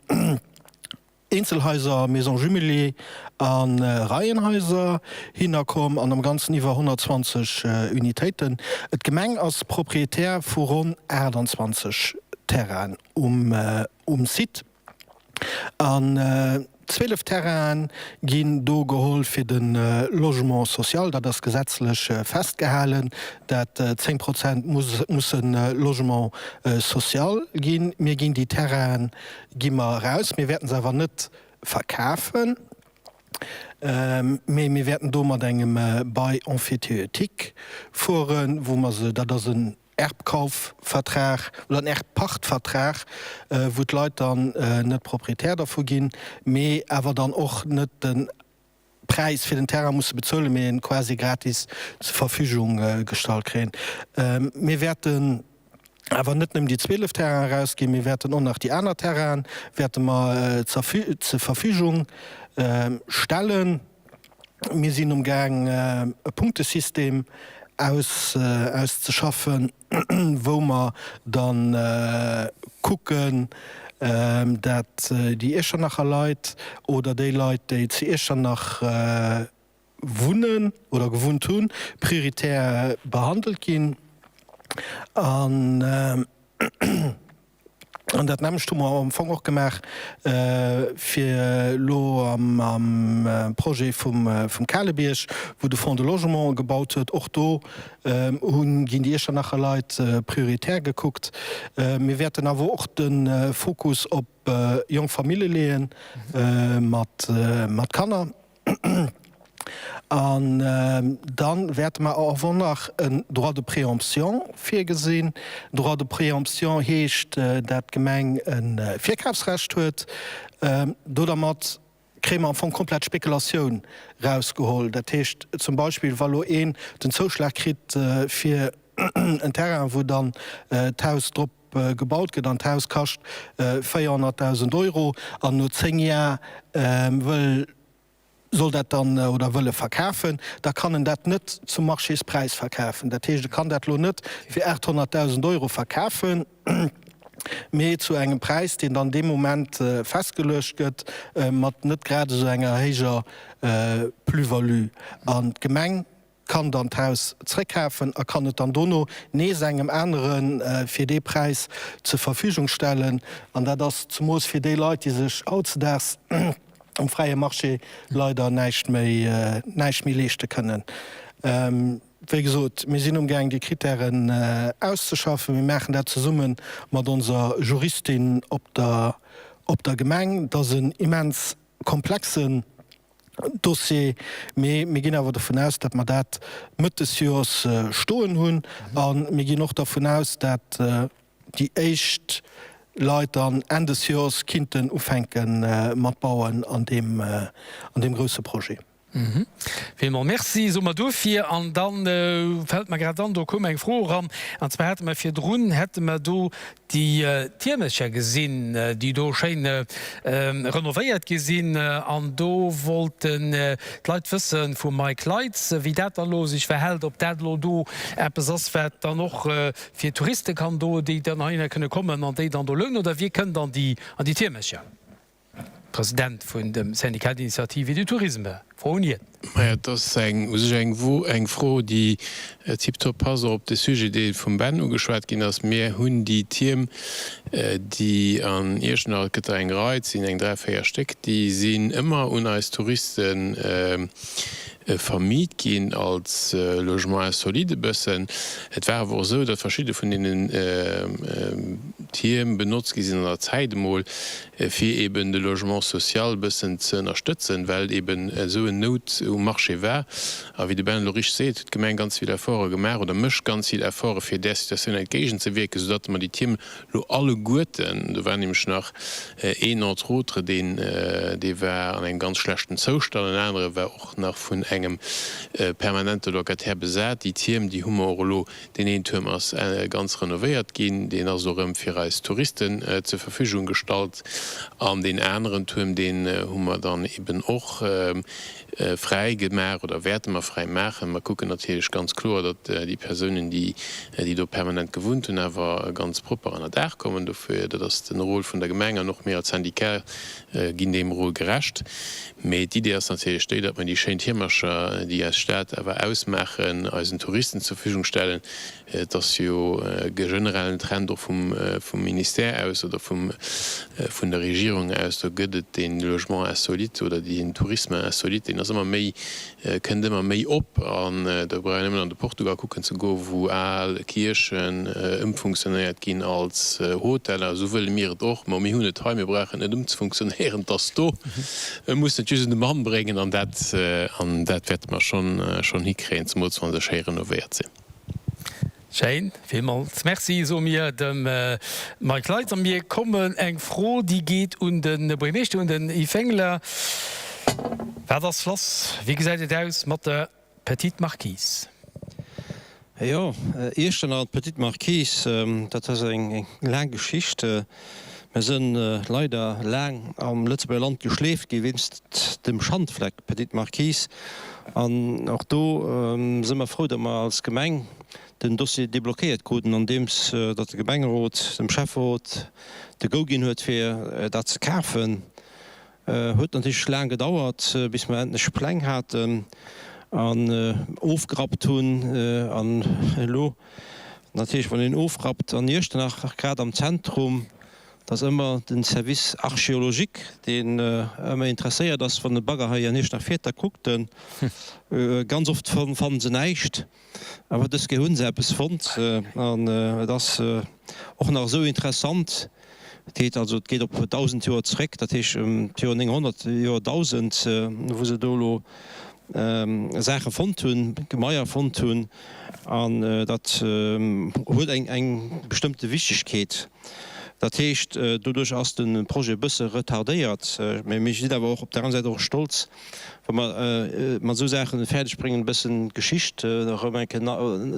Speaker 8: Eenzelhaiser, Maisons jumelées a Reihenhaiser hinner komm an am Ganzen iwwer 120 Unitéiten. D'Gemeng ass Proprietär vu ronn 28 Terrainen um Site an 12 Terrainen ginn do geholl fir de Logement social. Dat ass gesetzlech festgehalen, dat 10 Prozent musse Logement social ginn. Mir ginn déi Terrainen gi mer eraus. Mir wäerten se awer net verkafen, mee mir wäerten do mat engem Bail emphytéotique fueren, wou mer se, dat ass en Erbkaufvertrag oder en Erbpachtvertrag, wou d'Leit dann net Proprietär dervu ginn, mee awer dann och net den Präis fir den Terrain musse bezuelen, mee en quasi gratis zur Verfügung gestallt kréien. Mir wäerten awer net nëmmen déi 12 Terrainen erausginn, mir wäerten och nach déi aner Terrainen wäerte mer zur Verfügung stellen. Mir sinn um Gaang e Punktesystem auszeschaffen. wou mer da kucken, dat déi Iechternacher Leit oder déi Leit, déi zu Iechternach wunnen oder gewunnt hunn, prioritär behandelt ginn. An An dat nämmlecht hu mer am Fong och gemaach fir elo am Projet vum Kalebierg, wou de Fonds de Logement gebaut huet. Och do hu ginn déi Iechternacher Leit prioritär gekuckt. Mir wäerten awer och de Fokus op jonk Famille leeën mat Kanner. An da wäerte mer awer nach en Droit de préemption virgesinn. Droit de préemption heescht, dat d'Gemeng e Virkafsrecht huet. Dodermat kréie mer am Fong komplett d'Spekulatioun rausgeholl. Dat heescht zum Beispill, wa lo een den Zouschlag kritt fir en Terrain, wou dann d'Haus drop gebaut gëtt an d'Haus kascht 400.000 Euro an no 10 Jar wëll soll dat dann oder wëll e verkafen, da kann en dat net zum Marchéspräis verkafen. Dat heescht, e kann dat elo net fir 800.000 Euro verkafen, mee zu engem Präis, deen dann dee Moment festgeluecht gëtt, mat net grad esou enger héijer Plus-value. An d'Gemeng. kann dann d'Haus zréckkafen a kann et dann dono nees engem anere fir dee Präis zur Verfügung stellen. An dat ass zemoos fir déi Leit, déi sech hautzedaags um fräie Marché leider näischt méi, näischt méi leeschte kënnen. Wéi gesot, mir sinn umgaang déi Kritären auszeschaffen. Mir maachen dat zesumme mat onser Juristin op der, op der Gemeng. Dat ass en immens komplexen Dossier, mee mir ginn awer dovun aus, datt mer dat Mëtt des Joers stoen hunn. A mir ginn och dervun aus, dat déi éischt Leit dann Enn des Joers kinnten ufänke mat bauen an deem, an deem grousse Projet.
Speaker 3: Villmol Merci, soe mer dofir. An da fält mer grad an, do koum eng Fro eran, an zwar hate mer virdrun, hätte mer do déi Tiermecher gesinn, déi do schéin renovéiert gi sinn. An do wollten d'Leit wësse vum Mike Leitz, wéi dat da lo sech verhält, ob dat elo do eppes ass, wat dann och fir Touriste kann do, déi dann heihinner kënne kommen an déi dann do lounen, oder wie kënnt an déi Tiermecher? President vun dem Syndicat d'initiative et du tourisme, Fro un hien.
Speaker 7: Maja, et ass eng u sech eng eng Fro, déi tiptop passt och op de Sujet, dee vum Ben ugeschwat ginn ass. Mir hunn déi Tierm, déi an Iechternach, et gëtt der eng Rei, et sinn eng 3, 4 Stéck, déi sinn ëmmer un eis Touriste vermiet ginn als Logement insolite e bëssen. Et war awer och esou, datt verschidde vun deenen Tierm benotzt gi sinn an der Zäit emol, fir eben de Logement social e bëssen ze ënnerstëtzen, well eben esou en Nout um Marché war. A wéi de Ben elo richteg seet, huet d'Gemeng ganz vill Efforte gemaach oder mécht ganz vill Efforte fir där Situatioun entgéigenzewierken, soudatt mer déi Tierm elo alleguerten, do war nämlech nach een entre autres, deen, dee war an engem ganz schlechten Zoustand, en anere war och nach vun engem permanente Locataire besat, déi Tierm, déi hu mer och elo Deen een Tuerm ass ganz renovéiert ginn, deen ass elo rëm fir eis Touristen zur Verfügung gestallt. An deen aneren Tuerm, deen hu mer dann eben och fräi gemaach oder wäerte mer fräi maachen. Mer kucken natierlech ganz kloer, datt déi Persounen, déi déi do permanent gewunnt hunn, awer ganz propper ënner Daach kommen. Dofir, dat ass den Rôle vun der Gemeng an och mir als Syndicat ginn deem Rôle gerecht. Mee d'Idee ass natierlech déi, datt mer déi schéin Tiermercher, déi eis Stad awer ausmaachen, eisen Touristen zur Verfügung stellen. Et ass jo e generellen Trend och vum Ministère aus oder vum, vun der Regierung aus, do gëtt et dee Logement insolite oder deen Tourisme insolite, deen ass ëmmer méi, kënnt ëmmer méi op. An do brauch een nëmmen an de Portugal kucken ze goen, wou al Kierchen ëmfunktionéiert ginn als Hoteller. Esou wëlle mir et och. Mä mir hunn et hei, mir brauchen et net ëmzefunktionéieren, et ass do. Mir mussen et just un de Mann bréngen an dat, an dat wäerte mer schonn, schonn hikréien, zemools wa se schéi renovéiert sinn.
Speaker 3: Schéin, villmools Merci soe mir dem Mike Leitz. A mir kommen eng Fro, déi geet un de Buergermeeschter, un den Yves Wengler. Wat ass lass? Wéi gesäit et aus mat der Petite Marquise?
Speaker 4: Jo, Iechternach an d'Petite Marquise, dat ass eng laang Geschicht. Mir sënn leider laang am Lëtzebuerger Land geschleeft gi wéinst dem Schandfleck Petite Marquise. An och do së mer frou, datt mer als Gemeng den Dossier deblockéiert kruten, andeems datt de Gemengerot dem Schäfferot de Go ginn huet fir dat ze kafen. Huet natierlech laang gedauert, bis mer endlech Pläng haten an ofgerappt hunn. An elo natierlech, wann een ofrappt an Iechternach, grad am Zentrum, da ass ëmmer de Service archéologique, deen ëmmer interesséiert ass, wann e Bagger hei an Iechternach fiert, da kuckt en. Ganz oft fannen se näischt. Awer dës Kéier hu se eppes fonnt an et ass och nach esou interessant. Et geet also, et geet op 1.000 Joer zréck, dat heescht ëm d'Joer 900, Joer 1000, wou se do elo Saache fonnt hunn, Gemaier fonnt hunn an dat huet eng eng bestëmmte Wichtegkeet. Dat heescht, doduerch ass de Projet e bësse retardéiert, mä mir sinn awer och op der aner Säit och stolz, Wa mer mat esou Saachen et fäerdeg bréngen, e bëssen d'Geschicht erëm eng Kéier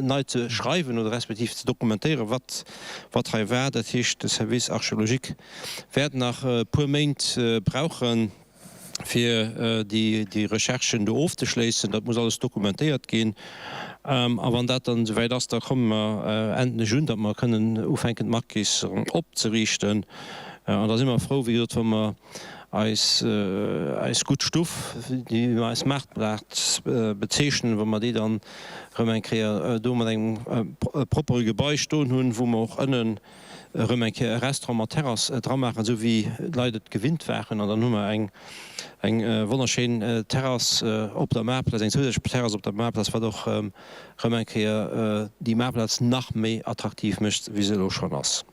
Speaker 4: nei ze schreiwen oder respektiv ze dokumentéieren, wat wat hei war. Dat heescht, de Service archéologique wäert nach e puer Méint brauchen, fir déi déi Recherchen do ofzeschléissen. Dat muss alles dokumentéiert ginn. A wann dat dann esouwäit ass, da komme mer endlech un, datt mer kënnen ufänken, d'Marquise opzeriichten. An da si mer frou, wéi gesot, wa mer. Eis, eis gutt Stuff, déi mer eis Maartplaz bezeechnen, wa mer déi dann erëm eng Kéier do mat engem proppere Gebai stoen hunn, wou mer och ënnen erëm eng Kéier e Restaurant mat Terrass dra maachen, esou wéi d'Leit et gewinnt waren. An dann hu mer eng, eng wonnerschéin Terrass op der Maartplaz, eng zousätzlech Terrass op der Maartplaz, wat och erëm eng Kéier déi Maartplaz nach méi attraktiv mécht, wéi se elo schonn ass.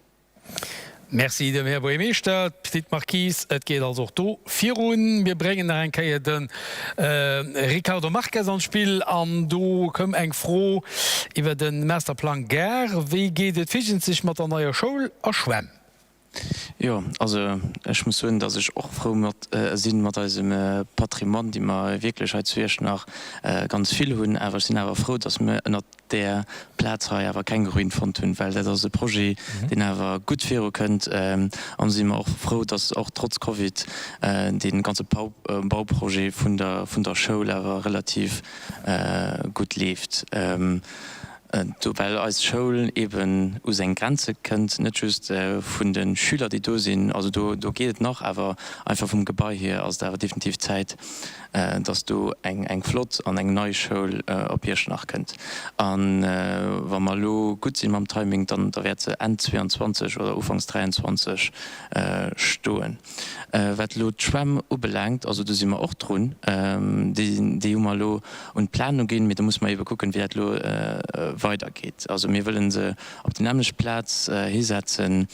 Speaker 3: Merci dem Här Buergermeeschter. D'Petite Marquise, et geet also och do virun. Mir bréngen nach eng Kéier de Ricardo Marques an d'Spill an do koum eng Fro iwwer de Masterplang Gare. Wéi geet et vigentlech mat der neier Schoul a Schwämm?
Speaker 9: Jo, also ech muss soen, datt ech och frou mat sinn mat eisem Patrimoine, dee mer wierklech hei zu Iechternach ganz vill hunn. Awer ech sinn awer frou, datt mir ënnert där Plaz hei awer keng Ruin fonnt hunn, well dat ass e Projet, deen awer gutt virukënnt. An si mer och frou, dass och trotz Covid dee ganze Bauprojet vun der vun der Schoul awer relativ gutt leeft. Do well eis Schoul eeben u seng Grenze kënnt, net just vun de Schüler, déi do sinn, also do do geet et nach, awer einfach vum Gebai hier ass et awer definitiv Zäit, dass do eng flott an eng nei Schoul op Iechternach kënnt. A wa mer elo gutt sinn mam Timing, dann da wäert se Enn 22 oder Ufanks 23 stoen. Wat elo d'Schwämm ubelaangt, also do si mer och drun. Déi hu mer elo un d'Planung ginn, mee do musse mer ebe kucken, wéi dat elo weidergeet. Also mir wëlle se op déi nämmlecht Plaz hisetzen,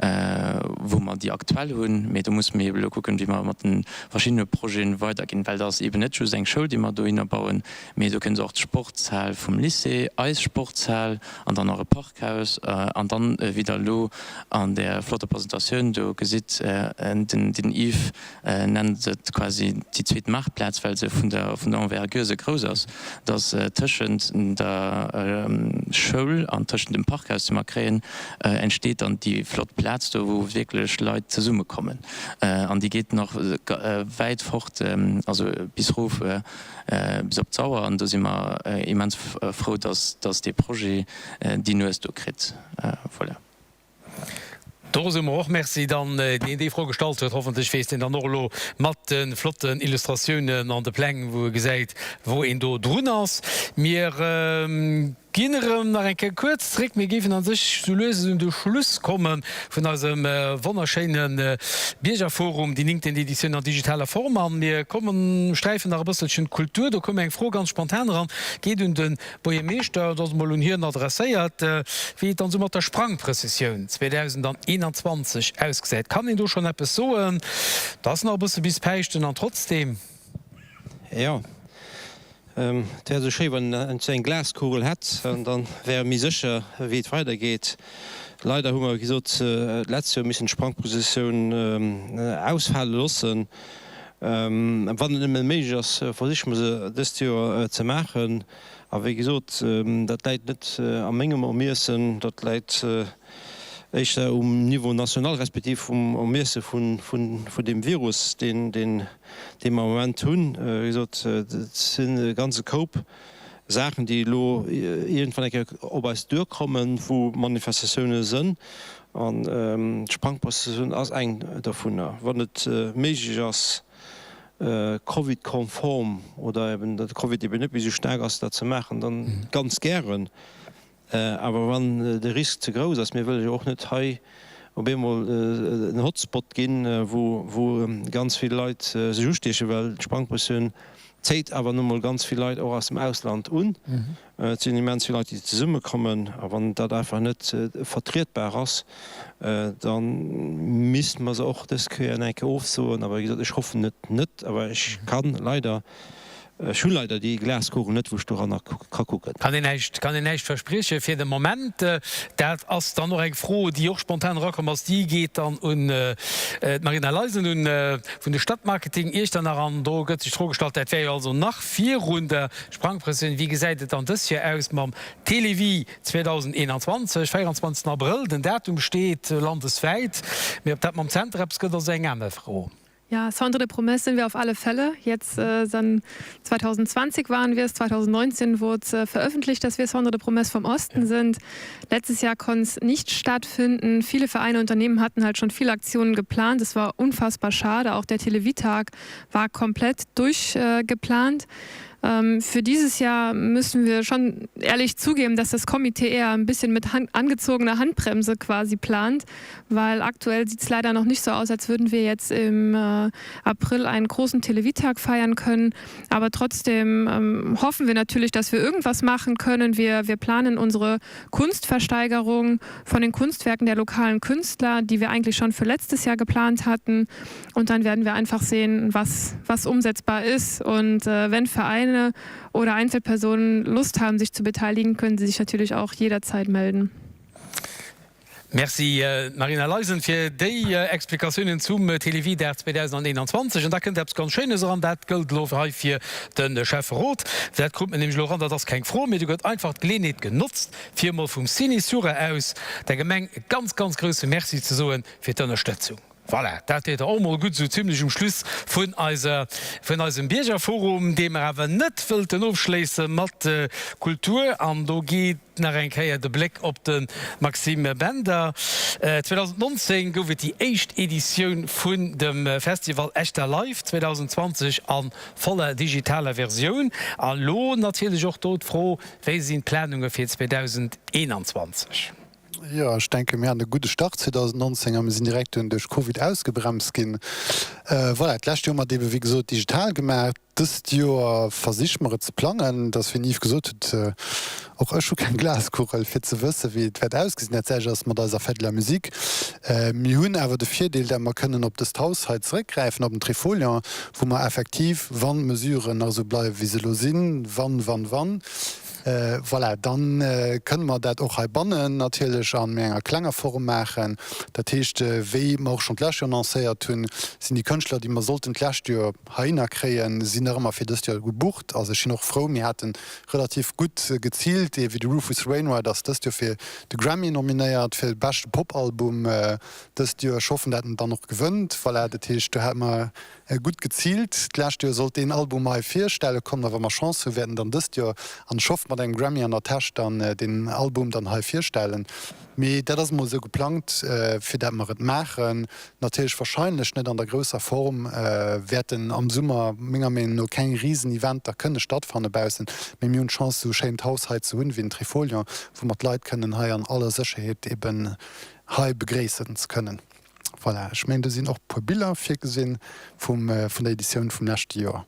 Speaker 9: wou mer déi aktuell hunn, mee do musse mir eeben elo kucken, wéi mer mat de verschiddene Projete weiderginn, well et ass eeben net just eng Schoul, déi mer dohinner bauen, mee do kënnt och d'Sportshal vum Lycée, eis Sportshal an dann nach e Parkhaus an dann, wéi Der elo an där flotter Presentatioun do gesitt, den Yves nennt et quasi déi zweet Maartplaz, well se vun der vun der Envergure esou grouss ass, dass tëschent der Schoul an tëschent dem Parkhaus, dee mer kréien, entsteet dann déi flott Plaz do, wou wierklech Leit zesummekommen. An déi geet nach wäit fort, also bis erof bis op d'Sauer. An do si mer immens frou, dass dass dee Projet déi Nues do kritt. Voilà.
Speaker 3: Do soe mer och Merci dann deen déi Fro gestallt huet. Hoffentlech weess deen dann och elo mat de flotten Illustratiounen an de Pläng, wou e gesäit, wou een do drun ass. Mir ginn erëm nach eng Kéier kuerz zréck. Mir géifen a sech sou lues un de Schluss komme vun eisem wonnerschéine Biergerforum, déi néngtent Editioun an digitaler Form. A mir kommen, sträifen nach e bësselchen d'Kultur. Do koum eng Fro ganz spontan eran, geet un de Buergermeeschter, et ass emol un hien adresséiert, wéi et dann esou mat der Sprangprëssessioun 2021 ausgesäit. Kann een do schonn eppes soen? Et ass nach e bësse bis Päischten an trotzdeem.
Speaker 4: Jo, et wär esou schéi, wann een esou eng Glaskugel hätt, an da wäre méi sécher, wéi et weidergeet. Leider hu mer, wéi gesot, d'letzt Joer missen d'Sprangprëssessioun ausfale loossen. Wann et nëmme méiglech ass, versiche mer se dëst Joer ze maachen. A wéi gesot, dat läit net a mengem Ermiessen, dat läit éischter um Niveau national, respektiv um Ermiesse vun deem Virus, dee mer am Moment hunn. Wéi gesot, et sinn e ganze Koup Saachen, déi elo iergendwann eng Kéier op eis duerkommen, wou Manifestatioune sënn. An d'Sprangprozessioun ass eng dovunner. Wann et méiglech ass, Covid-konform oder eben datt de Covid eben net méi esou staark ass, dat ze maachen, dann ganz gären. Awer wann de Risk ze grouss ass, mir wëlle jo och net hei op eemol en Hotspot ginn, wou ganz vill Leit sech ustiechen, well d'Sprangprëssioun zéit awer nu mol ganz vill Leit och aus dem Ausland un. Et sinn immens vill Leit, déi zesummekommen. A wann dat einfach net vertrietbar ass, da misste mer se och dës Kéier eng Kéier ofsoen. Awer wéi gesot, ech hoffen et net, awer ech kann leider Ech hu leider déi Glaskugel net, wou ech doranner ka kucken.
Speaker 3: Kann een näischt, kann een näischt versprieche fir de Moment. Dat ass dann och eng Fro, déi och spontan erakomm ass. Déi geet dann un d'Marina Leisen, un vun de Stadtmarketing Iechternach. An do gëtt sech d'Fro gestallt, dat wär jo also nach virun der Sprangprëssioun, wéi gesäit et dann dës Joer aus mam Télévie 2021, 24 Abrëll, den Datum steet landeswäit. Mee ob dat mam Zenter eppes gëtt, ass eng aner Fro.
Speaker 5: Ja, Centre de Promesses sind wir auf alle Fälle. Jetzt äh, dann 2020 waren wir es, 2019 wurde es äh, veröffentlicht, dass wir Centre de Promesses vom Osten ja. sind. Letztes Jahr konnte es nicht stattfinden. Viele Vereine und Unternehmen hatten halt schon viele Aktionen geplant. Es war unfassbar schade. Auch der Televitag war komplett durchgeplant. Äh, Ähm, für dieses Jahr müssen wir schon ehrlich zugeben, dass das Komitee eher ein bisschen mit Hand, angezogener Handbremse quasi plant, weil aktuell sieht es leider noch nicht so aus, als würden wir jetzt im äh, April einen großen Televitag feiern können. Aber trotzdem ähm, hoffen wir natürlich, dass wir irgendwas machen können. Wir, wir planen unsere Kunstversteigerung von den Kunstwerken der lokalen Künstler, die wir eigentlich schon für letztes Jahr geplant hatten. Und dann werden wir einfach sehen, was, was umsetzbar ist. Und äh, wenn Vereine oder Einzelpersonen Lust haben, sich zu beteiligen, können sie sich natürlich auch jederzeit melden.
Speaker 3: Merci Marina Leisen fir déi Explikatiounen zum Télévie-Dag 2021. An da kënnt eppes ganz Schéines eran, dat gëllt elo hei fir de Schäfferot. Dat krut mir nämlech elo eran, dat ass keng Fro, mee do gëtt einfach d'Geleeënheet genotzt, fir emol vum Ciné Sura aus der Gemeng e ganz, ganz grousse Merci ze soe fir d'Ënnerstëtzung. Voilà, dat deet der och mol gutt, esou zimlech um Schluss vun eiser, vun eisem Biergerforum, dee mer awer net wëllten ofschléisse mat Kultur. An do geet nach eng Kéier de Bléck op de Maxime Bender. 2019 gouf et déi éischt Editioun vun dem Festival Echter Live, 2020 a voller digitaler Versioun. A lo natierlech och do d'Fro, Wéi sinn d'Planunge fir 2021?
Speaker 13: Jo, ech denken, mir haten e gudde Start 2019 a mir sinn direkt dunn duerch Covid ausgebremst ginn. Voilà, d'lescht Joer hu mer et ebe wéi gesot digital gemaach. Dëst Joer versiche mer et ze plangen. Et ass, wéi den Yves gesot huet, och ech hu keng Glaskugel, fir ze wëssen, wéi et wäert ausgesinn. Dat selwecht ass mat eiser Fête de la Musique. Mir hunn awer de Virdeel, dat mer kënnen op dëst Haus hei zeréckgräifen, op den Trifolion, wou mer effektiv, wann d'Mesuren nach esou bleiwen, wéi se elo sinn, wann, wann, wann, Voilà, da kënne mer dat och heibannen natierlech an méi enger klenger Form maachen. Dat heescht, wéi mer och schonn d'lescht Joer annoncéiert hunn, sinn déi Kënschtler, déi mer sollten d'lescht Joer heihinner kréien, sinn nach ëmmer fir dëst Joer gebucht. Also ech sinn och frou, mir hate relativ gutt geziilt, ee wéi de Rufus Wainwright ass dëst Joer fir de Grammy nominéiert fir de beschte Popalbum dëst Joer. Ech hoffen, dat en dann och gewënnt. Voilà, dat heescht, do hate mer Gutt geziilt. D'lescht Joer sollt deen Album hei virstelle kommen, a wa mer Chance hunn, wäert en dann dëst Joer, an ech hoffen mat engem Grammy an der Täsch, dann deen Album dann hei virstellen. Mee dat ass emol esou geplangt, fir dat mer et maachen. Natierlech wahrscheinlech net an der grousser Form, wäerten am Summer menger Meenung no keng Riseneventer kënne stattfanne baussen, mee mir hunn d'Chance esou e schéint Haus hei ze hunn wéi den Trifolion, wou mer d'Leit kënnen hei an aller Sécherheet eben hei begréissen ze kënnen. Voilà, ech mengen do sinn och puer Biller virgesinn vum vun der Editioun vum leschte Joer.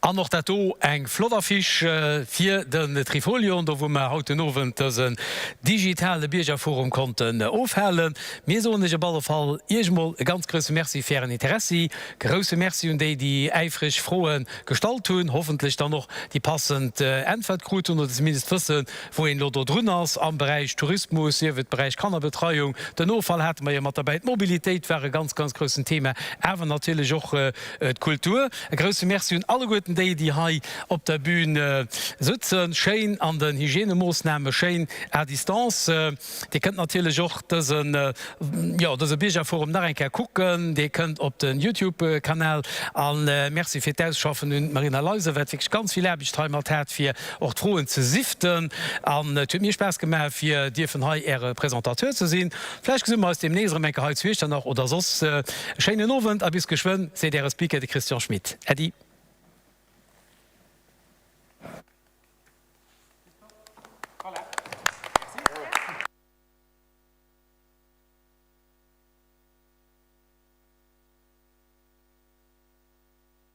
Speaker 3: An och dat do eng flott Affiche fir den Trifolion, do wou mer haut den Owend dësen digitale Biergerforum konnten ofhalen. Mir soen lech op alle Fall Iech mol e ganz grousse Merci fir Ären Interessi. Grousse Merci un déi, déi äifreg Froe gestallt hunn, hoffentlech dann och déi passend Äntwert krut hunn oder zumindest wëssen, wou een elo do drun ass am Beräich Tourismus, sief et Beräich Kannerbetreiung, den Offall hate mer jo mat derbäi, d'Mobilitéit war e ganz, ganz groussen Thema, awer natierlech och d'Kultur. E grousse Merci un alleguerten déi, déi hei op der Bühn sëtzen, schéin an den Hygiènemoossname, schéin à distance. Dir kënnt natierlech och dësen, jo, dëse Biergerforum nach eng Kéier kucken. Dir kënnt op den Youtube-Kanal. A Merci fir d'Ausschaffen un d'Marina Leisen, wat wierklech ganz vill Aarbecht heimat hat, fir och d'Froen ze siften. An et huet mir Spaass gemaach, fir dierfen hei Äre Presentateur ze sinn. Vläicht gesi mer eis deemnächst erëm eng Kéier hei zu Iechternach oder soss. E schéinen Owend a bis geschwënn, seet Äre Speaker, de Christian Schmit. Äddi.